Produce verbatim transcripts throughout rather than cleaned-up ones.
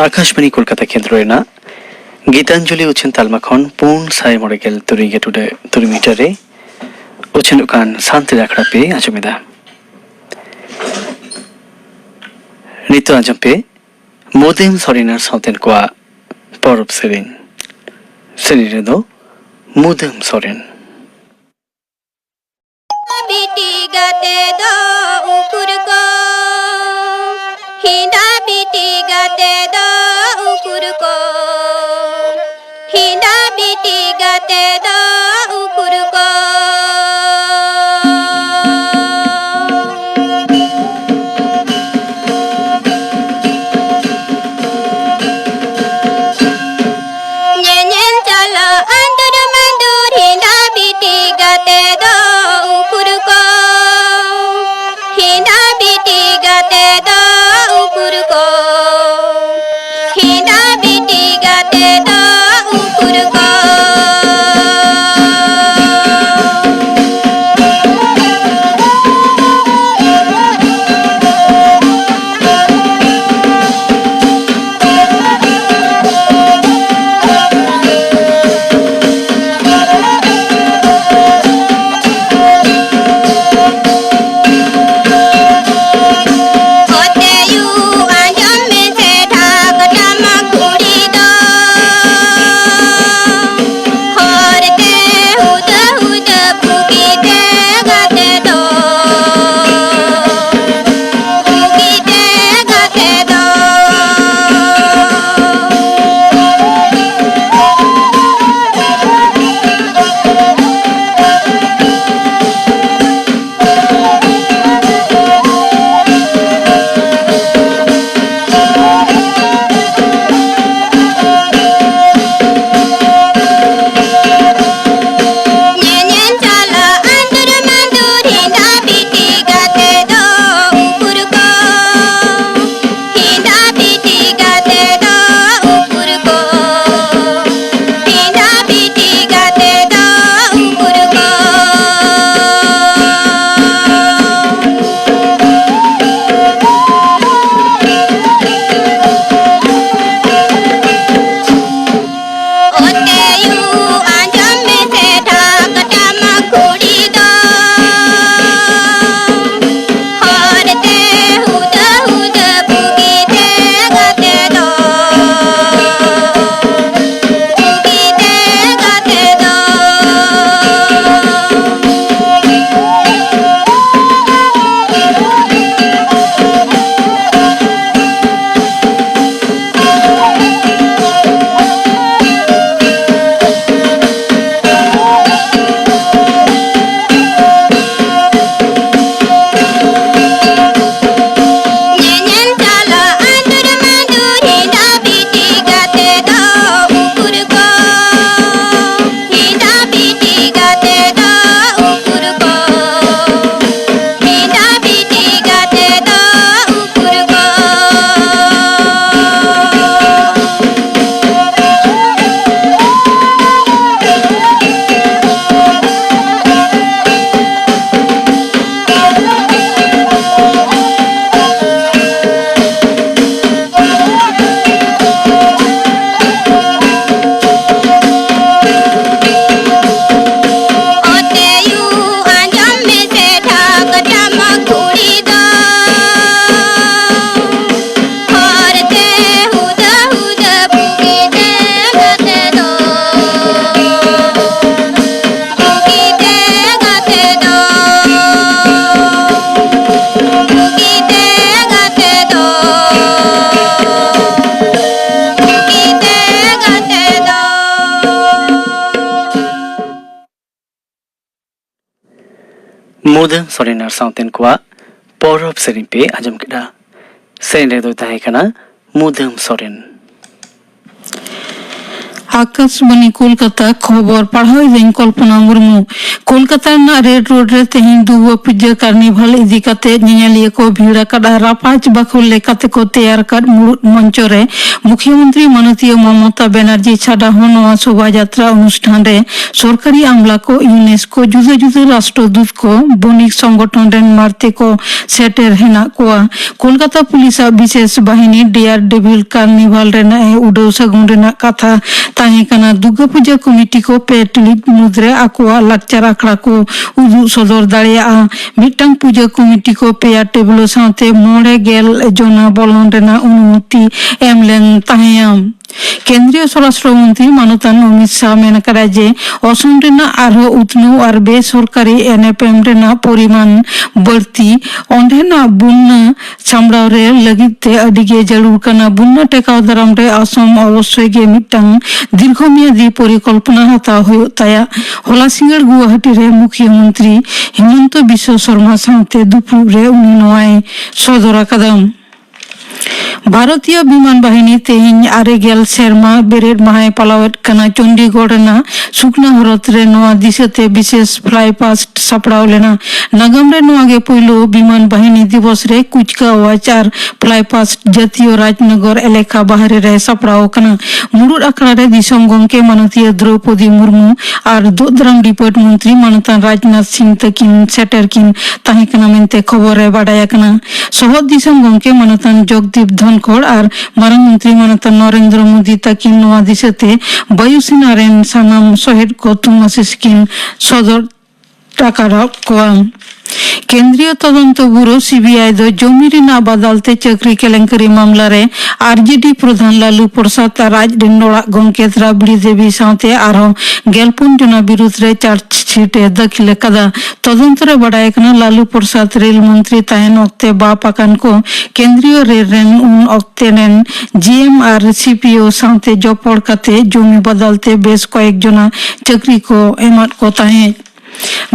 ᱟᱠᱟᱥᱵᱟᱬᱤ ᱠᱳᱞᱠᱟᱛᱟ ᱠᱮᱱᱫᱨᱚ ᱨᱮᱱᱟᱜ ᱜᱤᱛᱟᱧᱡᱚᱞᱤ ᱩᱪᱷᱟᱹᱱ ᱛᱟᱞᱢᱟ ᱠᱷᱚᱱ ᱯᱩᱱ ᱥᱟᱭ ᱢᱚᱬᱮ ᱜᱮᱞ ᱛᱩᱨᱩᱭ ᱜᱮ ᱴᱩᱰᱟᱹᱜ ᱛᱩᱨᱩᱭ ᱢᱤᱴᱟᱨ ᱨᱮ ᱩᱪᱷᱟᱹᱱᱚᱜ ᱠᱟᱱ ᱥᱟᱱᱛᱟᱲᱤ ᱟᱠᱷᱲᱟ ᱯᱮ ᱟᱸᱡᱚᱢ ᱮᱫᱟ᱾ ᱱᱤᱛᱚᱜ ᱟᱸᱡᱚᱢ ᱯᱮ ᱢᱩᱫᱟᱹᱢ ᱥᱚᱨᱮᱱ ᱟᱨ ᱥᱟᱶᱛᱮᱱ ᱠᱚᱣᱟᱜ ᱯᱚᱨᱚᱵᱽ ᱥᱮᱨᱮᱧ᱾ ᱥᱮᱨᱮᱧ ᱨᱮᱫᱚ ᱢᱩᱫᱟᱹᱢ ᱥᱚᱨᱮᱱ᱾ ᱵᱤᱴᱤ ᱜᱟᱛᱮ ᱫᱚ ᱩᱠᱩᱨ ᱠᱚ? ᱦᱮᱸᱫᱟ ᱵᱤᱴᱤ ᱜᱟᱛᱮ ᱫᱚ ᱩᱠᱩᱨ ᱠᱚ? ᱦᱮᱸᱫᱟ ᱵᱤᱴᱤ ᱜᱟᱛᱮ ᱫᱚ ᱩᱠᱩᱨ ᱠᱚ? ᱧᱮᱧᱮᱞ ᱪᱟᱞᱟᱜ ᱟᱸᱫᱩᱨ ᱢᱟᱸᱫᱩᱨ, ᱦᱮᱸᱫᱟ ᱵᱤᱴᱤ ᱜᱟᱛᱮ ᱫᱚ ᱩᱠᱩᱨ ᱠᱚ? ᱦᱮᱸᱫᱟ ᱵᱤᱴᱤ ᱜᱟᱛᱮ ᱫᱚ ᱩᱠᱩᱨ ᱠᱚ? ᱦᱮᱸᱫᱟ ᱵᱤᱴᱤ ᱜᱟᱛᱮ ᱫᱚ ᱩᱠᱩᱨ ᱠᱚ? ᱚᱛᱮᱭᱩ ᱟᱸᱡᱚᱢ ᱢᱩᱫᱟᱹᱢ ᱥᱚᱨᱮᱱ ᱟᱨ ᱥᱟᱶᱛᱮᱱ ᱠᱚᱣᱟᱜ ᱯᱚᱨᱚᱵᱽ ᱥᱮᱨᱮᱧ ᱯᱮ ᱟᱸᱡᱚᱢ ᱠᱮᱫᱟ᱾ ᱥᱮᱨᱮᱧ ᱨᱮᱫᱚᱭ ᱛᱟᱦᱮᱸ ᱠᱟᱱᱟ ᱢᱩᱫᱟᱹᱢ ᱥᱚᱨᱮᱱ᱾ ᱟᱠᱟᱥᱵᱟᱱᱤ ᱠᱳᱞᱠᱟᱛᱟ, ᱠᱷᱚᱵᱚᱨ ᱯᱟᱲᱦᱟᱣ ᱮᱫᱟᱹᱧ ᱠᱚᱞᱯᱚᱱᱟ ᱢᱩᱨᱢᱩ᱾ ᱠᱳᱞᱠᱟᱛᱟ ᱨᱮᱱᱟᱜ ᱨᱮᱰ ᱨᱳᱰ ᱨᱮ ᱛᱮᱦᱮᱧ ᱫᱩᱨᱜᱟ ᱯᱩᱡᱟᱹ ᱠᱟᱨᱱᱤᱵᱷᱟᱞ ᱤᱫᱤ ᱠᱟᱛᱮ ᱧᱮᱧᱮᱞᱤᱭᱟᱹ ᱠᱚ ᱵᱷᱤᱲ ᱟᱠᱟᱫᱼᱟ᱾ ᱨᱟᱯᱟᱡᱽ ᱵᱟᱠᱷᱳᱞ ᱞᱮᱠᱟᱛᱮ ᱠᱚ ᱛᱮᱭᱟᱨ ᱟᱠᱟᱫ ᱢᱩᱲᱩᱫ ᱢᱚᱧᱪᱚ ᱨᱮ ᱢᱩᱠᱷᱭᱟᱹᱢᱚᱱᱛᱨᱤ ᱢᱟᱱᱚᱛᱤᱭᱟᱹ ᱢᱚᱢᱚᱛᱟ ᱵᱮᱱᱟᱨᱡᱤ ᱪᱷᱟᱰᱟ ᱦᱚᱸ ᱱᱚᱣᱟ ᱥᱚᱵᱷᱟ ᱡᱟᱛᱨᱟ ᱚᱱᱩᱥᱴᱷᱟᱱ ᱨᱮ ᱥᱚᱨᱠᱟᱨᱤ ᱟᱢᱞᱟ ᱠᱚ, ᱤᱭᱩᱱᱮᱥᱠᱳ, ᱡᱩᱫᱟᱹ ᱡᱩᱫᱟᱹ ᱨᱟᱥᱴᱨᱚᱫᱩᱛ ᱠᱚ, ᱵᱚᱱᱤᱠ ᱥᱚᱝᱜᱚᱴᱷᱚᱱ ᱨᱮᱱ ᱢᱟᱨᱛᱮ ᱠᱚ ᱥᱮᱴᱮᱨ ᱦᱮᱱᱟᱜ ᱠᱚᱣᱟ᱾ ᱠᱳᱞᱠᱟᱛᱟ ᱯᱩᱞᱤᱥᱟᱜ ᱵᱤᱥᱮᱥ ᱵᱟᱦᱤᱱᱤ ᱰᱮᱭᱟᱨ ᱰᱮᱵᱷᱤᱞ ᱠᱟᱨᱱᱤᱵᱷᱟᱞ ᱨᱮᱱᱟᱜ ᱮ ᱩᱰᱟᱹᱣ ᱥᱟᱹᱜᱩᱱ ᱨᱮᱱᱟᱜ ᱠᱟᱛᱷᱟ ᱛᱟᱦᱮᱸ ᱠᱟᱱᱟ᱾ ᱫᱩᱨᱜᱟ ᱯᱩᱡᱟᱹ ᱠᱚᱢᱤᱴᱤ ᱠᱚ ᱯᱮ ᱴᱤᱲᱤᱡ ᱢᱩᱫᱽᱨᱮ ᱟᱠᱚᱣᱟᱜ ᱞᱟᱠᱪᱟᱨ ᱟᱠᱷᱲᱟ ᱠᱚ ᱩᱫᱩᱜ ᱥᱚᱫᱚᱨ ᱫᱟᱲᱮᱭᱟᱜᱼᱟ᱾ ᱢᱤᱫᱴᱟᱝ ᱯᱩᱡᱟᱹ ᱠᱚᱢᱤᱴᱤ ᱠᱚ ᱯᱮᱭᱟ ᱴᱮᱵᱞᱳ ᱥᱟᱶᱛᱮ ᱢᱚᱬᱮ ᱜᱮᱞ ᱡᱚᱱᱟ ᱵᱚᱞᱚᱱ ᱨᱮᱱᱟᱜ ᱚᱱᱩᱢᱚᱛᱤ ᱮᱢ ᱞᱮᱱ ᱛᱟᱦᱮᱸᱭᱟ᱾ ᱠᱮᱱᱫᱨᱤᱭᱚ ᱥᱚᱨᱟᱥᱴᱨᱚ ᱢᱚᱱᱛᱨᱤ ᱢᱟᱱᱚᱛᱟᱱ ᱚᱢᱤᱛ ᱥᱟᱦ ᱢᱮᱱ ᱟᱠᱟᱫᱟᱭ ᱡᱮ ᱚᱥᱚᱢ ᱨᱮᱱᱟᱜ ᱟᱨᱦᱚᱸ ᱩᱛᱱᱟᱹᱣ ᱟᱨ ᱵᱮᱥᱚᱨᱠᱟᱨᱤ ᱮᱱᱮᱯᱮᱢ ᱨᱮᱱᱟᱜ ᱯᱚᱨᱤᱢᱟᱱ ᱵᱟᱹᱲᱛᱤ ᱚᱸᱰᱮᱱᱟᱜ ᱵᱩᱱᱱᱟᱹ ᱥᱟᱢᱵᱲᱟᱣ ᱨᱮ ᱞᱟᱹᱜᱤᱫ ᱛᱮ ᱟᱹᱰᱤ ᱜᱮ ᱡᱟᱹᱨᱩᱲ ᱠᱟᱱᱟ᱾ ᱵᱩᱱᱱᱟᱹ ᱴᱮᱠᱟᱣ ᱫᱟᱨᱟᱢ ᱨᱮ ᱟᱥᱚᱢ ᱚᱵᱚᱥᱥᱳᱭ ᱜᱮ ᱢᱤᱫᱴᱟᱝ ᱫᱤᱨᱜᱷᱚᱢᱮᱭᱟᱫᱤ ᱯᱚᱨᱤᱠᱚᱞᱯᱚᱱᱟ ᱦᱟᱛᱟᱣ ᱦᱩᱭᱩᱜ ᱛᱟᱭᱟ᱾ ᱦᱚᱞᱟ ᱥᱤᱸᱜᱟᱹᱲ ᱜᱩᱣᱟᱦᱟᱴᱤ ᱨᱮ ᱢᱩᱠᱷᱭᱟᱹᱢᱚᱱᱛᱨᱤ ᱦᱤᱢᱚᱱᱛᱚ ᱵᱤᱥᱣᱚ ᱥᱚᱨᱢᱟ ᱥᱟᱶᱛᱮ ᱫᱩᱯᱲᱩᱵ ᱨᱮ ᱩᱱᱤ ᱱᱚᱣᱟᱭ ᱥᱚᱫᱚᱨ ᱟᱠᱟᱫᱟ᱾ ᱵᱷᱟᱨᱚᱛᱤᱭᱚ ᱵᱤᱢᱟᱱ ᱵᱟᱦᱤᱱᱤ ᱛᱮᱦᱮᱧ ᱟᱨᱮ ᱜᱮᱞ ᱥᱮᱨᱢᱟ ᱵᱮᱨᱮᱫ ᱢᱟᱦᱟᱭ ᱯᱟᱞᱟᱣᱮᱫ ᱠᱟᱱᱟ᱾ ᱪᱚᱱᱰᱤᱜᱚᱲ ᱨᱮᱱᱟᱜ ᱥᱩᱠᱷᱱᱟ ᱦᱚᱨᱚᱛ ᱨᱮ ᱱᱚᱣᱟ ᱫᱤᱥᱟᱹᱛᱮ ᱵᱤᱥᱮᱥ ᱯᱷᱞᱟᱭ ᱯᱟᱥᱴ ᱥᱟᱯᱲᱟᱣ ᱞᱮᱱᱟ᱾ ᱱᱟᱜᱟᱢ ᱨᱮ ᱱᱚᱣᱟ ᱜᱮ ᱯᱳᱭᱞᱳ ᱵᱤᱢᱟᱱ ᱵᱟᱦᱤᱱᱤ ᱫᱤᱵᱚᱥ ᱨᱮ ᱠᱩᱪᱠᱟᱣᱟᱡᱽ ᱟᱨ ᱯᱷᱞᱟᱭ ᱯᱟᱥᱴ ᱡᱟᱹᱛᱤᱭᱚ ᱨᱟᱡᱽᱱᱚᱜᱚᱨ ᱮᱞᱟᱠᱟ ᱵᱟᱦᱨᱮ ᱨᱮ ᱥᱟᱯᱲᱟᱣ ᱟᱠᱟᱱᱟ᱾ ᱢᱩᱲᱩᱫ ᱟᱠᱷᱲᱟ ᱨᱮ ᱫᱤᱥᱚᱢ ᱜᱚᱢᱠᱮ ᱢᱟᱱᱚᱛᱤᱭᱟᱹ ᱫᱨᱚᱣᱯᱚᱫᱤ ᱢᱩᱨᱢᱩ ᱟᱨ ᱫᱳᱜ ᱫᱟᱨᱟᱢ ᱰᱤᱯᱟᱨᱴ ᱢᱚᱱᱛᱨᱤ ᱢᱟᱱᱚᱛᱟᱱ ᱨᱟᱡᱽᱱᱟᱛᱷ ᱥᱤᱝ ᱛᱟᱹᱠᱤᱱ ᱥᱮᱴᱮᱨ ᱠᱤᱱ ᱛᱟᱦᱮᱸ ᱠᱟᱱᱟ ᱢᱮᱱᱛᱮ ᱠᱷᱚᱵᱚᱨ ᱨᱮ ᱵᱟᱰᱟᱭ ᱟᱠᱟᱱᱟ᱾ ᱥᱚᱦᱚᱫ ᱫᱤᱥᱚᱢ ᱜᱚᱢᱠᱮ ᱢᱟᱱᱚᱛᱟᱱ ᱡᱚᱜᱽᱫᱤᱯ ᱫᱷᱚᱱᱠᱷᱚᱲ ᱟᱨ ᱢᱟᱨᱟᱝ ᱢᱚᱱᱛᱨᱤ ᱢᱟᱱᱚᱛᱟᱱ ᱱᱚᱨᱮᱱᱫᱨᱚ ᱢᱳᱫᱤ ᱛᱟᱹᱠᱤᱱ ᱱᱚᱣᱟ ᱫᱤᱥᱟᱹᱛᱮ ᱵᱟᱭᱩ ᱥᱮᱱᱟ ᱨᱮᱱ ᱥᱟᱱᱟᱢ ᱥᱚᱦᱮᱫ ᱠᱚ ᱛᱷᱩᱢ ᱟᱥᱤᱥ ᱠᱤᱱ ᱥᱚᱫᱚᱨ ᱨᱟᱠᱟᱵ ᱠᱚᱣᱟ᱾ ᱠᱮᱱᱫᱨᱤᱭᱚ ᱛᱚᱫᱚᱱᱛᱚ ᱵᱩᱨᱳ ᱥᱤᱵᱤᱟᱭ ᱫᱚ ᱡᱚᱢᱤ ᱨᱮᱱᱟᱜ ᱵᱟᱫᱟᱞ ᱛᱮ ᱪᱟᱹᱠᱨᱤ ᱠᱮᱞᱮᱝᱠᱟᱨᱤ ᱢᱟᱢᱞᱟ ᱨᱮ ᱟᱨᱡᱮᱰᱤ ᱯᱨᱚᱫᱷᱟᱱ ᱞᱟᱞᱩ ᱯᱨᱚᱥᱟᱫᱽ ᱟᱨ ᱟᱡ ᱨᱮᱱ ᱚᱲᱟᱜ ᱜᱚᱢᱠᱮ ᱨᱟᱵᱲᱤ ᱫᱮᱵᱤ ᱥᱟᱶᱛᱮ ᱟᱨᱦᱚᱸ ᱜᱮᱞᱯᱩᱱ ᱡᱚᱱᱟ ᱵᱤᱨᱩᱫᱽ ᱨᱮ ᱪᱟᱨᱡᱽᱥᱤᱴ ᱮ ᱫᱟᱹᱠᱷᱤᱞ ᱟᱠᱟᱫᱟ᱾ ᱛᱚᱫᱚᱱᱛᱚ ᱨᱮ ᱵᱟᱰᱟᱭ ᱟᱠᱟᱱᱟ, ᱞᱟᱞᱩ ᱯᱨᱚᱥᱟᱫᱽ ᱨᱮᱞ ᱢᱚᱱᱛᱨᱤ ᱛᱟᱦᱮᱱ ᱚᱠᱛᱮ ᱵᱟᱯ ᱟᱠᱟᱱ ᱠᱚ ᱠᱮᱱᱫᱨᱤᱭᱚ ᱨᱮᱞ ᱨᱮᱱ ᱩᱱ ᱚᱠᱛᱮ ᱨᱮᱱ ᱡᱤᱮᱢ ᱟᱨ ᱥᱤᱯᱤᱳ ᱥᱟᱶᱛᱮ ᱡᱚᱯᱚᱲ ᱠᱟᱛᱮ ᱡᱚᱢᱤ ᱵᱟᱫᱟᱞ ᱛᱮ ᱵᱮᱥ ᱠᱚᱭᱮᱠ ᱡᱚᱱᱟ ᱪᱟᱹᱠᱨᱤ ᱠᱚ ᱮᱢᱟᱫ ᱠᱚ ᱛᱟᱦᱮᱸᱫ᱾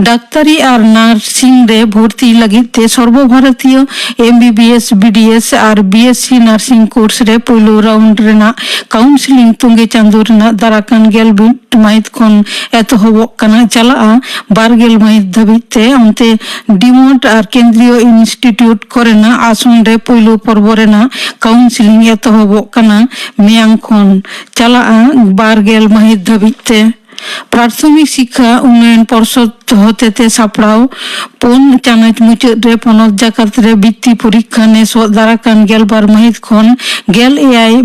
ᱰᱟᱠᱛᱟᱨᱤ ᱟᱨ ᱱᱟᱨᱥᱤᱝ ᱨᱮ ᱵᱷᱚᱨᱛᱤ ᱞᱟᱹᱜᱤᱫ ᱛᱮ ᱥᱚᱨᱵᱚ ᱵᱷᱟᱨᱚᱛᱤᱭᱚ M B B S, B D S ᱟᱨ B S C nursing course ᱨᱮ ᱯᱳᱭᱞᱳ ᱨᱟᱣᱩᱱᱰ ᱨᱮᱱᱟᱜ ᱠᱟᱣᱩᱱᱥᱮᱞᱤᱝ ᱛᱚᱝᱜᱮ ᱪᱟᱸᱫᱳ ᱨᱮᱱᱟᱜ ᱫᱟᱨᱟᱠᱟᱱ ᱜᱮᱞ ᱢᱤᱫ ᱢᱟᱹᱦᱤᱛ ᱠᱷᱚᱱ ᱮᱛᱚᱦᱚᱵᱚᱜ ᱠᱟᱱᱟ, ᱪᱟᱞᱟᱜᱼᱟ ᱵᱟᱨ ᱜᱮᱞ ᱢᱟᱹᱦᱤᱛ ᱫᱷᱟᱹᱵᱤᱡ ᱛᱮ᱾ ᱚᱱᱛᱮ ᱰᱤᱢᱚᱰ ᱟᱨ ᱠᱮᱱᱫᱨᱤᱭᱚ ᱤᱱᱥᱴᱤᱴᱭᱩᱴ ᱠᱚᱨᱮᱱᱟᱜ ᱟᱥᱚᱱ ᱨᱮ ᱯᱳᱭᱞᱳ ᱯᱚᱨᱵᱚ ᱨᱮᱱᱟᱜ ᱠᱟᱣᱩᱱᱥᱮᱞᱤᱝ ᱮᱛᱚᱦᱚᱵᱚᱜ ᱠᱟᱱᱟ ᱢᱮᱭᱟᱝ ᱠᱷᱚᱱ, ᱪᱟᱞᱟᱜᱼᱟ ᱵᱟᱨ ᱜᱮᱞ ᱢᱟᱹᱦᱤᱛ ᱫᱷᱟᱹᱵᱤᱡ ᱛᱮ᱾ ᱯᱨᱟᱛᱷᱚᱢᱤᱠ ᱥᱤᱠᱠᱷᱟ ᱩᱱᱱᱚᱭᱚᱱ ᱯᱚᱨᱥᱚᱫ ᱦᱚᱛᱮᱛᱮ ᱥᱟᱯᱲᱟᱣ ᱯᱩᱱ ᱪᱟᱱᱟᱪ ᱢᱩᱪᱟᱹᱫ ᱨᱮ ᱯᱚᱱᱚᱛ ᱡᱟᱠᱟᱛ ᱨᱮ ᱵᱤᱛᱛᱤ ᱯᱚᱨᱤᱠᱠᱷᱟ ᱱᱮᱥᱚᱜ ᱫᱟᱨᱟᱠᱟᱱ ᱜᱮᱞᱵᱟᱨ ᱢᱟᱹᱦᱤᱛ ᱠᱷᱚᱱ ᱜᱮᱞ ᱮᱭᱟᱭ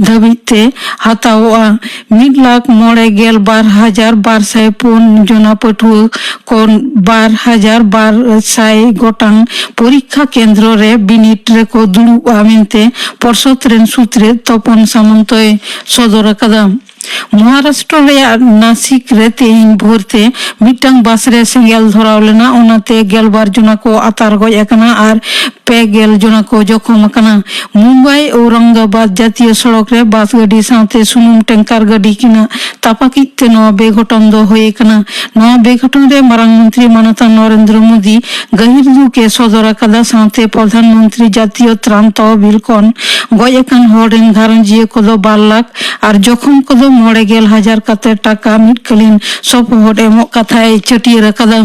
ᱫᱷᱟᱹᱵᱤᱡ ᱛᱮ ᱦᱟᱛᱟᱣᱚᱜᱼᱟ᱾ ᱢᱤᱫ ᱞᱟᱠᱷ ᱢᱚᱬᱮ ᱜᱮᱞ ᱵᱟᱨ ᱦᱟᱡᱟᱨ ᱵᱟᱨ ᱥᱟᱭ ᱯᱩᱱ ᱡᱚᱱᱟ ᱯᱟᱹᱴᱷᱩᱣᱟᱹ ᱠᱚ ᱵᱟᱨ ᱦᱟᱡᱟᱨ ᱵᱟᱨ ᱥᱟᱭ ᱜᱚᱴᱟᱝ ᱯᱚᱨᱤᱠᱠᱷᱟ ᱠᱮᱱᱫᱨᱚ ᱨᱮ ᱵᱤᱱᱤᱰ ᱨᱮᱠᱚ ᱫᱩᱲᱩᱵᱼᱟ ᱢᱮᱱᱛᱮ ᱯᱚᱨᱥᱚᱫ ᱨᱮᱱ ᱥᱩᱛᱨᱮᱫ ᱛᱚᱯᱚᱱ ᱥᱟᱢᱚᱱᱛᱚᱭ ᱥᱚᱫᱚᱨ ᱟᱠᱟᱫᱟ᱾ ᱢᱚᱦᱟᱨᱟᱥᱴᱨᱚ ᱨᱮᱭᱟᱜ ᱱᱟᱥᱤᱠ ᱨᱮ ᱛᱮᱦᱮᱧ ᱵᱷᱳᱨ ᱛᱮ ᱢᱤᱫᱴᱟᱝ ᱵᱟᱥ ᱨᱮ ᱥᱮᱸᱜᱮᱞ ᱫᱷᱚᱨᱟᱣ ᱞᱮᱱᱟ, ᱚᱱᱟᱛᱮ ᱜᱮᱞᱵᱟᱨ ᱡᱚᱱᱟ ᱠᱚ ᱟᱛᱟᱨ ᱜᱚᱡ ᱟᱠᱟᱱᱟ ᱟᱨ ᱯᱮ ᱜᱮᱞ ᱡᱚᱱᱟ ᱠᱚ ᱡᱚᱠᱷᱚᱢ ᱟᱠᱟᱱᱟ᱾ ᱢᱩᱢᱵᱟᱭ ᱳᱣᱨᱚᱝᱜᱟᱵᱟᱫᱽ ᱡᱟᱹᱛᱤᱭᱚ ᱥᱚᱲᱚᱠ ᱨᱮ ᱵᱟᱥ ᱜᱟᱹᱰᱤ ᱥᱟᱶᱛᱮ ᱥᱩᱱᱩᱢ ᱴᱮᱝᱠᱟᱨ ᱜᱟᱹᱰᱤ ᱠᱤᱱᱟᱜ ᱛᱟᱯᱟᱠᱤᱡ ᱛᱮ ᱱᱚᱣᱟ ᱵᱮᱜᱷᱚᱴᱚᱱ ᱫᱚ ᱦᱩᱭ ᱟᱠᱟᱱᱟ᱾ ᱱᱚᱣᱟ ᱵᱮᱜᱷᱚᱴᱚᱱ ᱨᱮ ᱢᱟᱨᱟᱝ ᱢᱚᱱᱛᱨᱤ ᱢᱟᱱᱚᱛᱟᱱ ᱱᱚᱨᱮᱱᱫᱨᱚ ᱢᱳᱫᱤ ᱜᱟᱹᱦᱤᱨ ᱫᱩᱠ ᱮ ᱥᱚᱫᱚᱨ ᱟᱠᱟᱫᱟ᱾ ᱥᱟᱶᱛᱮ ᱯᱨᱚᱫᱷᱟᱱ ᱢᱚᱱᱛᱨᱤ ᱡᱟᱹᱛᱤᱭᱚ ᱛᱨᱟᱱ ᱛᱚᱦᱚᱵᱤᱞ ᱠᱷᱚᱱ ᱜᱚᱡ ᱟᱠᱟᱱ ᱦᱚᱲ ᱨᱮᱱ ᱜᱷᱟᱨᱚᱸᱡᱤᱭᱟᱹ ᱠᱚᱫᱚ ᱵᱟᱨ ᱞᱟᱠᱷ ᱟᱨ ᱡᱚᱠᱷᱚᱢ ᱠᱚᱫᱚ ᱢᱚᱬᱮ ᱜᱮᱞ ᱦᱟᱡᱟᱨ ᱠᱟᱛᱮ ᱴᱟᱠᱟ ᱢᱤᱫ ᱠᱟᱹᱞᱤᱱ ᱥᱚᱯᱚᱦᱚᱫ ᱮᱢᱚᱜ ᱠᱟᱛᱷᱟᱭ ᱪᱷᱟᱹᱴᱭᱟᱹᱨ ᱟᱠᱟᱫᱟ᱾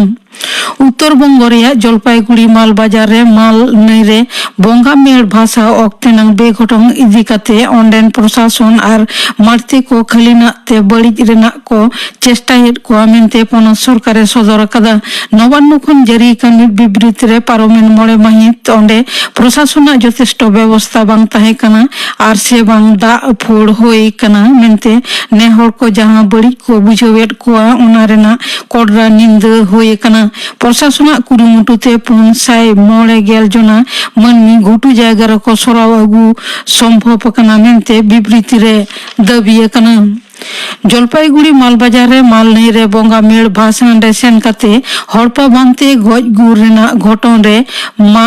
ᱩᱛᱛᱚᱨ ᱵᱚᱝᱜᱚ ᱨᱮᱭᱟᱜ ᱡᱚᱞᱯᱟᱭᱜᱩᱲᱤ ᱢᱟᱞ ᱵᱟᱡᱟᱨ ᱨᱮ ᱢᱟᱞ ᱱᱟᱹᱭ ᱨᱮ ᱵᱚᱸᱜᱟ ᱢᱮᱲ ᱵᱷᱟᱥᱟᱣ ᱚᱠᱛᱮ ᱱᱟᱝ ᱵᱮᱜᱷᱚᱴᱚᱱ ᱤᱫᱤ ᱠᱟᱛᱮ ᱚᱸᱰᱮᱱ ᱯᱨᱚᱥᱟᱥᱚᱱ ᱟᱨ ᱢᱟᱲᱛᱮ ᱠᱚ ᱠᱷᱟᱹᱞᱤᱱᱟᱜ ᱛᱮ ᱵᱟᱹᱲᱤᱡ ᱨᱮᱱᱟᱜ ᱠᱚ ᱪᱮᱥᱴᱟᱭᱮᱫ ᱠᱚᱣᱟ ᱢᱮᱱᱛᱮ ᱯᱚᱱᱚᱛ ᱥᱚᱨᱠᱟᱨᱮ ᱥᱚᱫᱚᱨ ᱟᱠᱟᱫᱟ᱾ ᱱᱚᱵᱟᱱᱱᱚ ᱠᱷᱚᱱ ᱡᱟᱹᱨᱤ ᱟᱠᱟᱱ ᱢᱤᱫ ᱵᱤᱵᱨᱤᱛᱤ ᱨᱮ ᱯᱟᱨᱚᱢᱮᱱ ᱢᱚᱬᱮ ᱢᱟᱹᱦᱤᱛ ᱚᱸᱰᱮ ᱯᱨᱚᱥᱟᱥᱚᱱᱟᱜ ᱡᱚᱛᱷᱮᱥᱴᱚ ᱵᱮᱵᱚᱥᱛᱷᱟ ᱵᱟᱝ ᱛᱟᱦᱮᱸ ᱠᱟᱱᱟ ᱟᱨ ᱥᱮ ᱵᱟᱝ ᱫᱟᱜ ᱯᱷᱳᱲ ᱦᱩᱭ ᱠᱟᱱᱟ ᱢᱮᱱᱛᱮ ᱱᱮ ᱦᱚᱲ ᱠᱚ ᱡᱟᱦᱟᱸ ᱵᱟᱹᱲᱤᱡ ᱠᱚ ᱵᱩᱡᱷᱟᱹᱣᱮᱫ ᱠᱚᱣᱟ, ᱚᱱᱟ ᱨᱮᱱᱟᱜ ᱠᱚᱰᱨᱟ ᱱᱤᱱᱫᱟᱹ ᱦᱩᱭ ᱟᱠᱟᱱᱟ᱾ ᱯᱨᱚᱥᱟᱥᱚᱱᱟᱜ ᱠᱩᱨᱩᱢᱩᱴᱩ ᱛᱮ ᱯᱩᱱ ᱥᱟᱭ ᱢᱚᱬᱮ ᱜᱮᱞ ᱡᱚᱱᱟ ᱢᱟᱹᱱᱢᱤ ᱜᱷᱩᱴᱩ ᱡᱟᱭᱜᱟ ᱨᱮᱠᱚ ᱥᱚᱨᱟᱣ ᱟᱹᱜᱩ ᱥᱚᱢᱵᱷᱚᱵ ᱟᱠᱟᱱᱟ ᱢᱮᱱᱛᱮ ᱵᱤᱵᱨᱤᱛᱤ ᱨᱮ ᱫᱟᱹᱵᱤ ᱟᱠᱟᱱᱟ᱾ ᱡᱚᱞᱯᱟᱭᱜᱩᱲᱤ ᱢᱟᱞᱵᱟᱡᱟᱨ ᱨᱮ ᱢᱟᱞ ᱱᱟᱹᱭ ᱨᱮ ᱵᱚᱸᱜᱟ ᱢᱮᱲ ᱵᱷᱟᱥᱟᱱ ᱨᱮ ᱥᱮᱱ ᱠᱟᱛᱮ ᱦᱚᱲᱯᱟ ᱵᱟᱸᱫᱷ ᱛᱮ ᱜᱚᱡ ᱜᱩᱨ ᱨᱮᱱᱟᱜ ᱜᱷᱚᱴᱚᱱ ᱨᱮ ᱢᱟ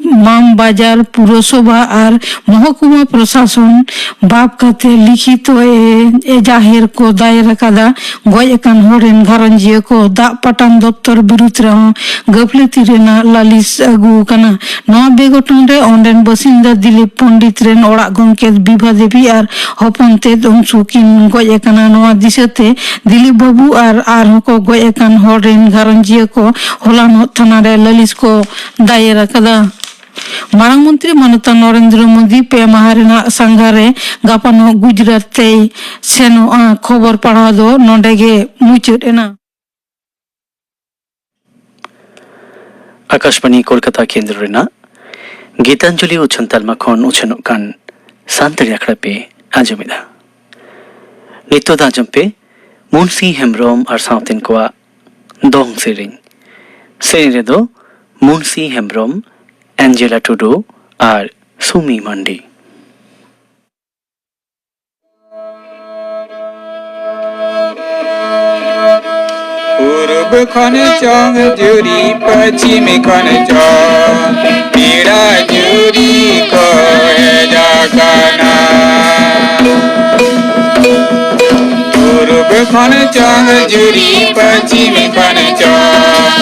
ᱢᱟᱢ ᱵᱟᱡᱟᱨ ᱯᱩᱨᱚᱥᱚᱵᱷᱟ ᱟᱨ ᱢᱚᱦᱚᱠᱩᱢᱟ ᱯᱨᱚᱥᱟᱥᱚᱱ ᱵᱟᱵ ᱠᱟᱛᱮ ᱞᱤᱠᱷᱤᱛᱚ ᱮ ᱮᱡᱟᱦᱮᱨ ᱠᱚ ᱫᱟᱭᱮᱨ ᱟᱠᱟᱫᱟ᱾ ᱜᱚᱡ ᱟᱠᱟᱱ ᱦᱚᱲ ᱨᱮᱱ ᱜᱷᱟᱨᱚᱸᱡᱤᱭᱟᱹ ᱠᱚ ᱫᱟᱜ ᱯᱟᱴᱟᱱ ᱫᱚᱯᱛᱚᱨ ᱵᱤᱨᱩᱫᱽ ᱨᱮᱦᱚᱸ ᱜᱟᱹᱯᱷᱞᱟᱹᱛᱤ ᱨᱮᱱᱟᱜ ᱞᱟᱹᱞᱤᱥ ᱟᱹᱜᱩ ᱟᱠᱟᱱᱟ᱾ ᱱᱚᱣᱟ ᱵᱮᱜᱷᱚᱴᱚᱱ ᱨᱮ ᱚᱸᱰᱮᱱ ᱵᱟᱥᱤᱱᱫᱟ ᱫᱤᱞᱤᱯ ᱯᱚᱱᱰᱤᱛ ᱨᱮᱱ ᱚᱲᱟᱜ ᱜᱚᱢᱠᱮ ᱵᱤᱵᱷᱟ ᱫᱮᱵᱤ ᱟᱨ ᱦᱚᱯᱚᱱ ᱛᱮᱫ ᱚᱝᱥᱩ ᱠᱤᱱ ᱜᱚᱡ ᱟᱠᱟᱱᱟ᱾ ᱱᱚᱣᱟ ᱫᱤᱥᱟᱹᱛᱮ ᱫᱤᱞᱤᱯ ᱵᱟᱹᱵᱩ ᱟᱨ ᱟᱨᱦᱚᱸ ᱠᱚ ᱜᱚᱡ ᱟᱠᱟᱱ ᱦᱚᱲ ᱨᱮᱱ ᱜᱷᱟᱨᱚᱸᱡᱤᱭᱟᱹ ᱠᱚ ᱦᱚᱞᱟᱱᱚᱜ ᱛᱷᱟᱱᱟ ᱨᱮ ᱞᱟᱹᱞᱤᱥ ᱠᱚ ᱫᱟᱭᱮᱨ ᱟᱠᱟᱫᱟ᱾ ᱢᱟᱨᱟᱝ ᱢᱚᱱᱛᱨᱤ ᱢᱟᱱᱚᱛᱟᱱ ᱱᱚᱨᱮᱱᱫᱨᱚ ᱢᱳᱫᱤ ᱯᱮ ᱢᱟᱦᱟ ᱨᱮᱱᱟᱜ ᱥᱟᱸᱜᱷᱟᱨ ᱨᱮ ᱜᱟᱯᱟᱱᱚᱜ ᱜᱩᱡᱽᱨᱟᱴ ᱛᱮᱭ ᱥᱮᱱᱚᱜᱼᱟ᱾ ᱠᱷᱚᱵᱚᱨ ᱯᱟᱲᱦᱟᱣ ᱫᱚ ᱱᱚᱰᱮ ᱜᱮ ᱢᱩᱪᱟᱹᱫ ᱮᱱᱟ᱾ ᱟᱠᱟᱥᱵᱟᱬᱤ ᱠᱳᱞᱠᱟᱛᱟ ᱠᱮᱱᱫᱨᱚ ᱨᱮᱱᱟᱜ ᱜᱤᱛᱟᱧᱡᱚᱞᱤ ᱩᱪᱷᱟᱹᱱ ᱛᱟᱞᱢᱟ ᱠᱷᱚᱱ ᱩᱪᱷᱟᱹᱱᱚᱜ ᱠᱟᱱ ᱥᱟᱱᱛᱟᱲᱤ ᱟᱠᱷᱲᱟ ᱯᱮ ᱟᱸᱡᱚᱢᱮᱫᱟ᱾ ᱱᱤᱛᱚᱜ ᱫᱚ ᱟᱸᱡᱚᱢ ᱯᱮ ᱢᱩᱱᱥᱤ ᱦᱮᱢᱵᱽᱨᱚᱢ ᱟᱨ ᱥᱟᱶᱛᱮᱱ ᱠᱚᱣᱟᱜ ᱫᱚᱝ ᱥᱮᱨᱮᱧ᱾ ᱥᱮᱨᱮᱧ ᱨᱮᱫᱚ ᱢᱩᱱᱥᱤ ᱦᱮᱢᱵᱽᱨᱚᱢ, ᱮᱧᱡᱮᱞᱟ ᱴᱩᱰᱩ ᱟᱨ ᱥᱩᱢᱤ ᱢᱟᱱᱰᱤ᱾ ᱯᱩᱨᱩᱵ ᱠᱷᱚᱱ ᱪᱚᱝ ᱡᱩᱨᱤ, ᱯᱟᱹᱪᱷᱤᱢ ᱠᱷᱚᱱ ᱪᱚᱝ ᱯᱮᱲᱟ ᱡᱩᱨᱤ ᱠᱚ ᱦᱮᱡ ᱟᱠᱟᱱᱟ᱾ ᱯᱩᱨᱩᱵ ᱠᱷᱚᱱ ᱪᱚᱝ ᱡᱩᱨᱤ, ᱯᱟᱹᱪᱷᱤᱢ ᱠᱷᱚᱱ ᱪᱚᱝ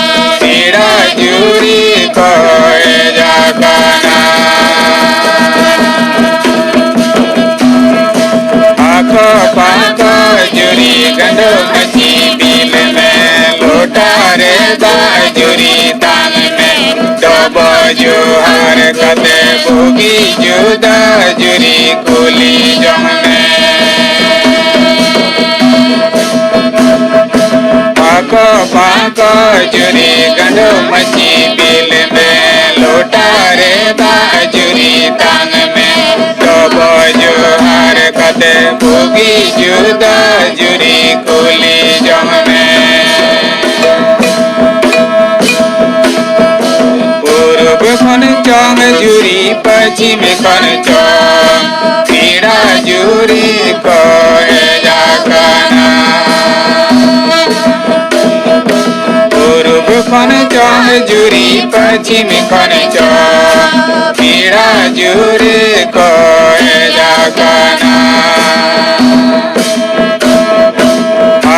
ᱯᱮᱲᱟ ᱡᱩᱨᱤ ᱠᱚ ᱦᱮᱡ ᱟᱠᱟᱱᱟ᱾ ᱯᱟᱠᱚ ᱯᱟᱠᱚ ᱡᱩᱨᱤ, ᱜᱟᱸᱰᱚ ᱢᱟᱹᱪᱤ ᱵᱤᱞ ᱢᱮ, ᱞᱚᱴᱟ ᱨᱮ ᱫᱟᱜ ᱡᱩᱨᱤ ᱛᱟᱝ ᱢᱮ᱾ ᱰᱚᱵᱚ ᱡᱚᱦᱟᱨ ᱠᱟᱛᱮ ᱵᱩᱜᱤ ᱡᱩᱫᱟᱹ ᱡᱩᱨᱤ ᱠᱩᱞᱤ ᱡᱚᱝ ᱢᱮ᱾ ᱯᱟᱠᱚ ᱯᱟᱠᱚ ᱡᱩᱨᱤ, ᱜᱟᱸᱰᱚ ᱢᱟᱹᱪᱤ ᱵᱤᱞ ᱢᱮ, ᱞᱚᱴᱟ ᱨᱮ ᱫᱟᱜ ᱡᱩᱨᱤ ᱛᱟᱝ ᱢᱮ᱾ ᱰᱚᱵᱚ ᱡᱚᱦᱟᱨ ᱠᱟᱛᱮ ᱵᱩᱜᱤ ᱡᱩᱫᱟᱹ ᱡᱩᱨᱤ ᱠᱩᱞᱤ ᱡᱚᱝ ᱢᱮ᱾ ᱯᱩᱨᱩᱵ ᱠᱷᱚᱱ ᱪᱚᱝ ᱡᱩᱨᱤ, ᱯᱟᱹᱪᱷᱤᱢ ᱠᱷᱚᱱ ᱪᱚᱝ ᱯᱮᱲᱟ ᱡᱩᱨᱤ ᱠᱚ ᱦᱮᱡ ᱟᱠᱟᱱᱟ᱾ ᱯᱩᱨᱩᱵ ᱠᱷᱚᱱ ᱪᱚᱝ ᱡᱩᱨᱤ, ᱪᱤᱢᱤ ᱠᱷᱚᱱ ᱪᱚ ᱯᱮᱲᱟ ᱡᱩᱨᱤ ᱠᱚ ᱦᱮᱡ ᱟᱠᱟᱱᱟ᱾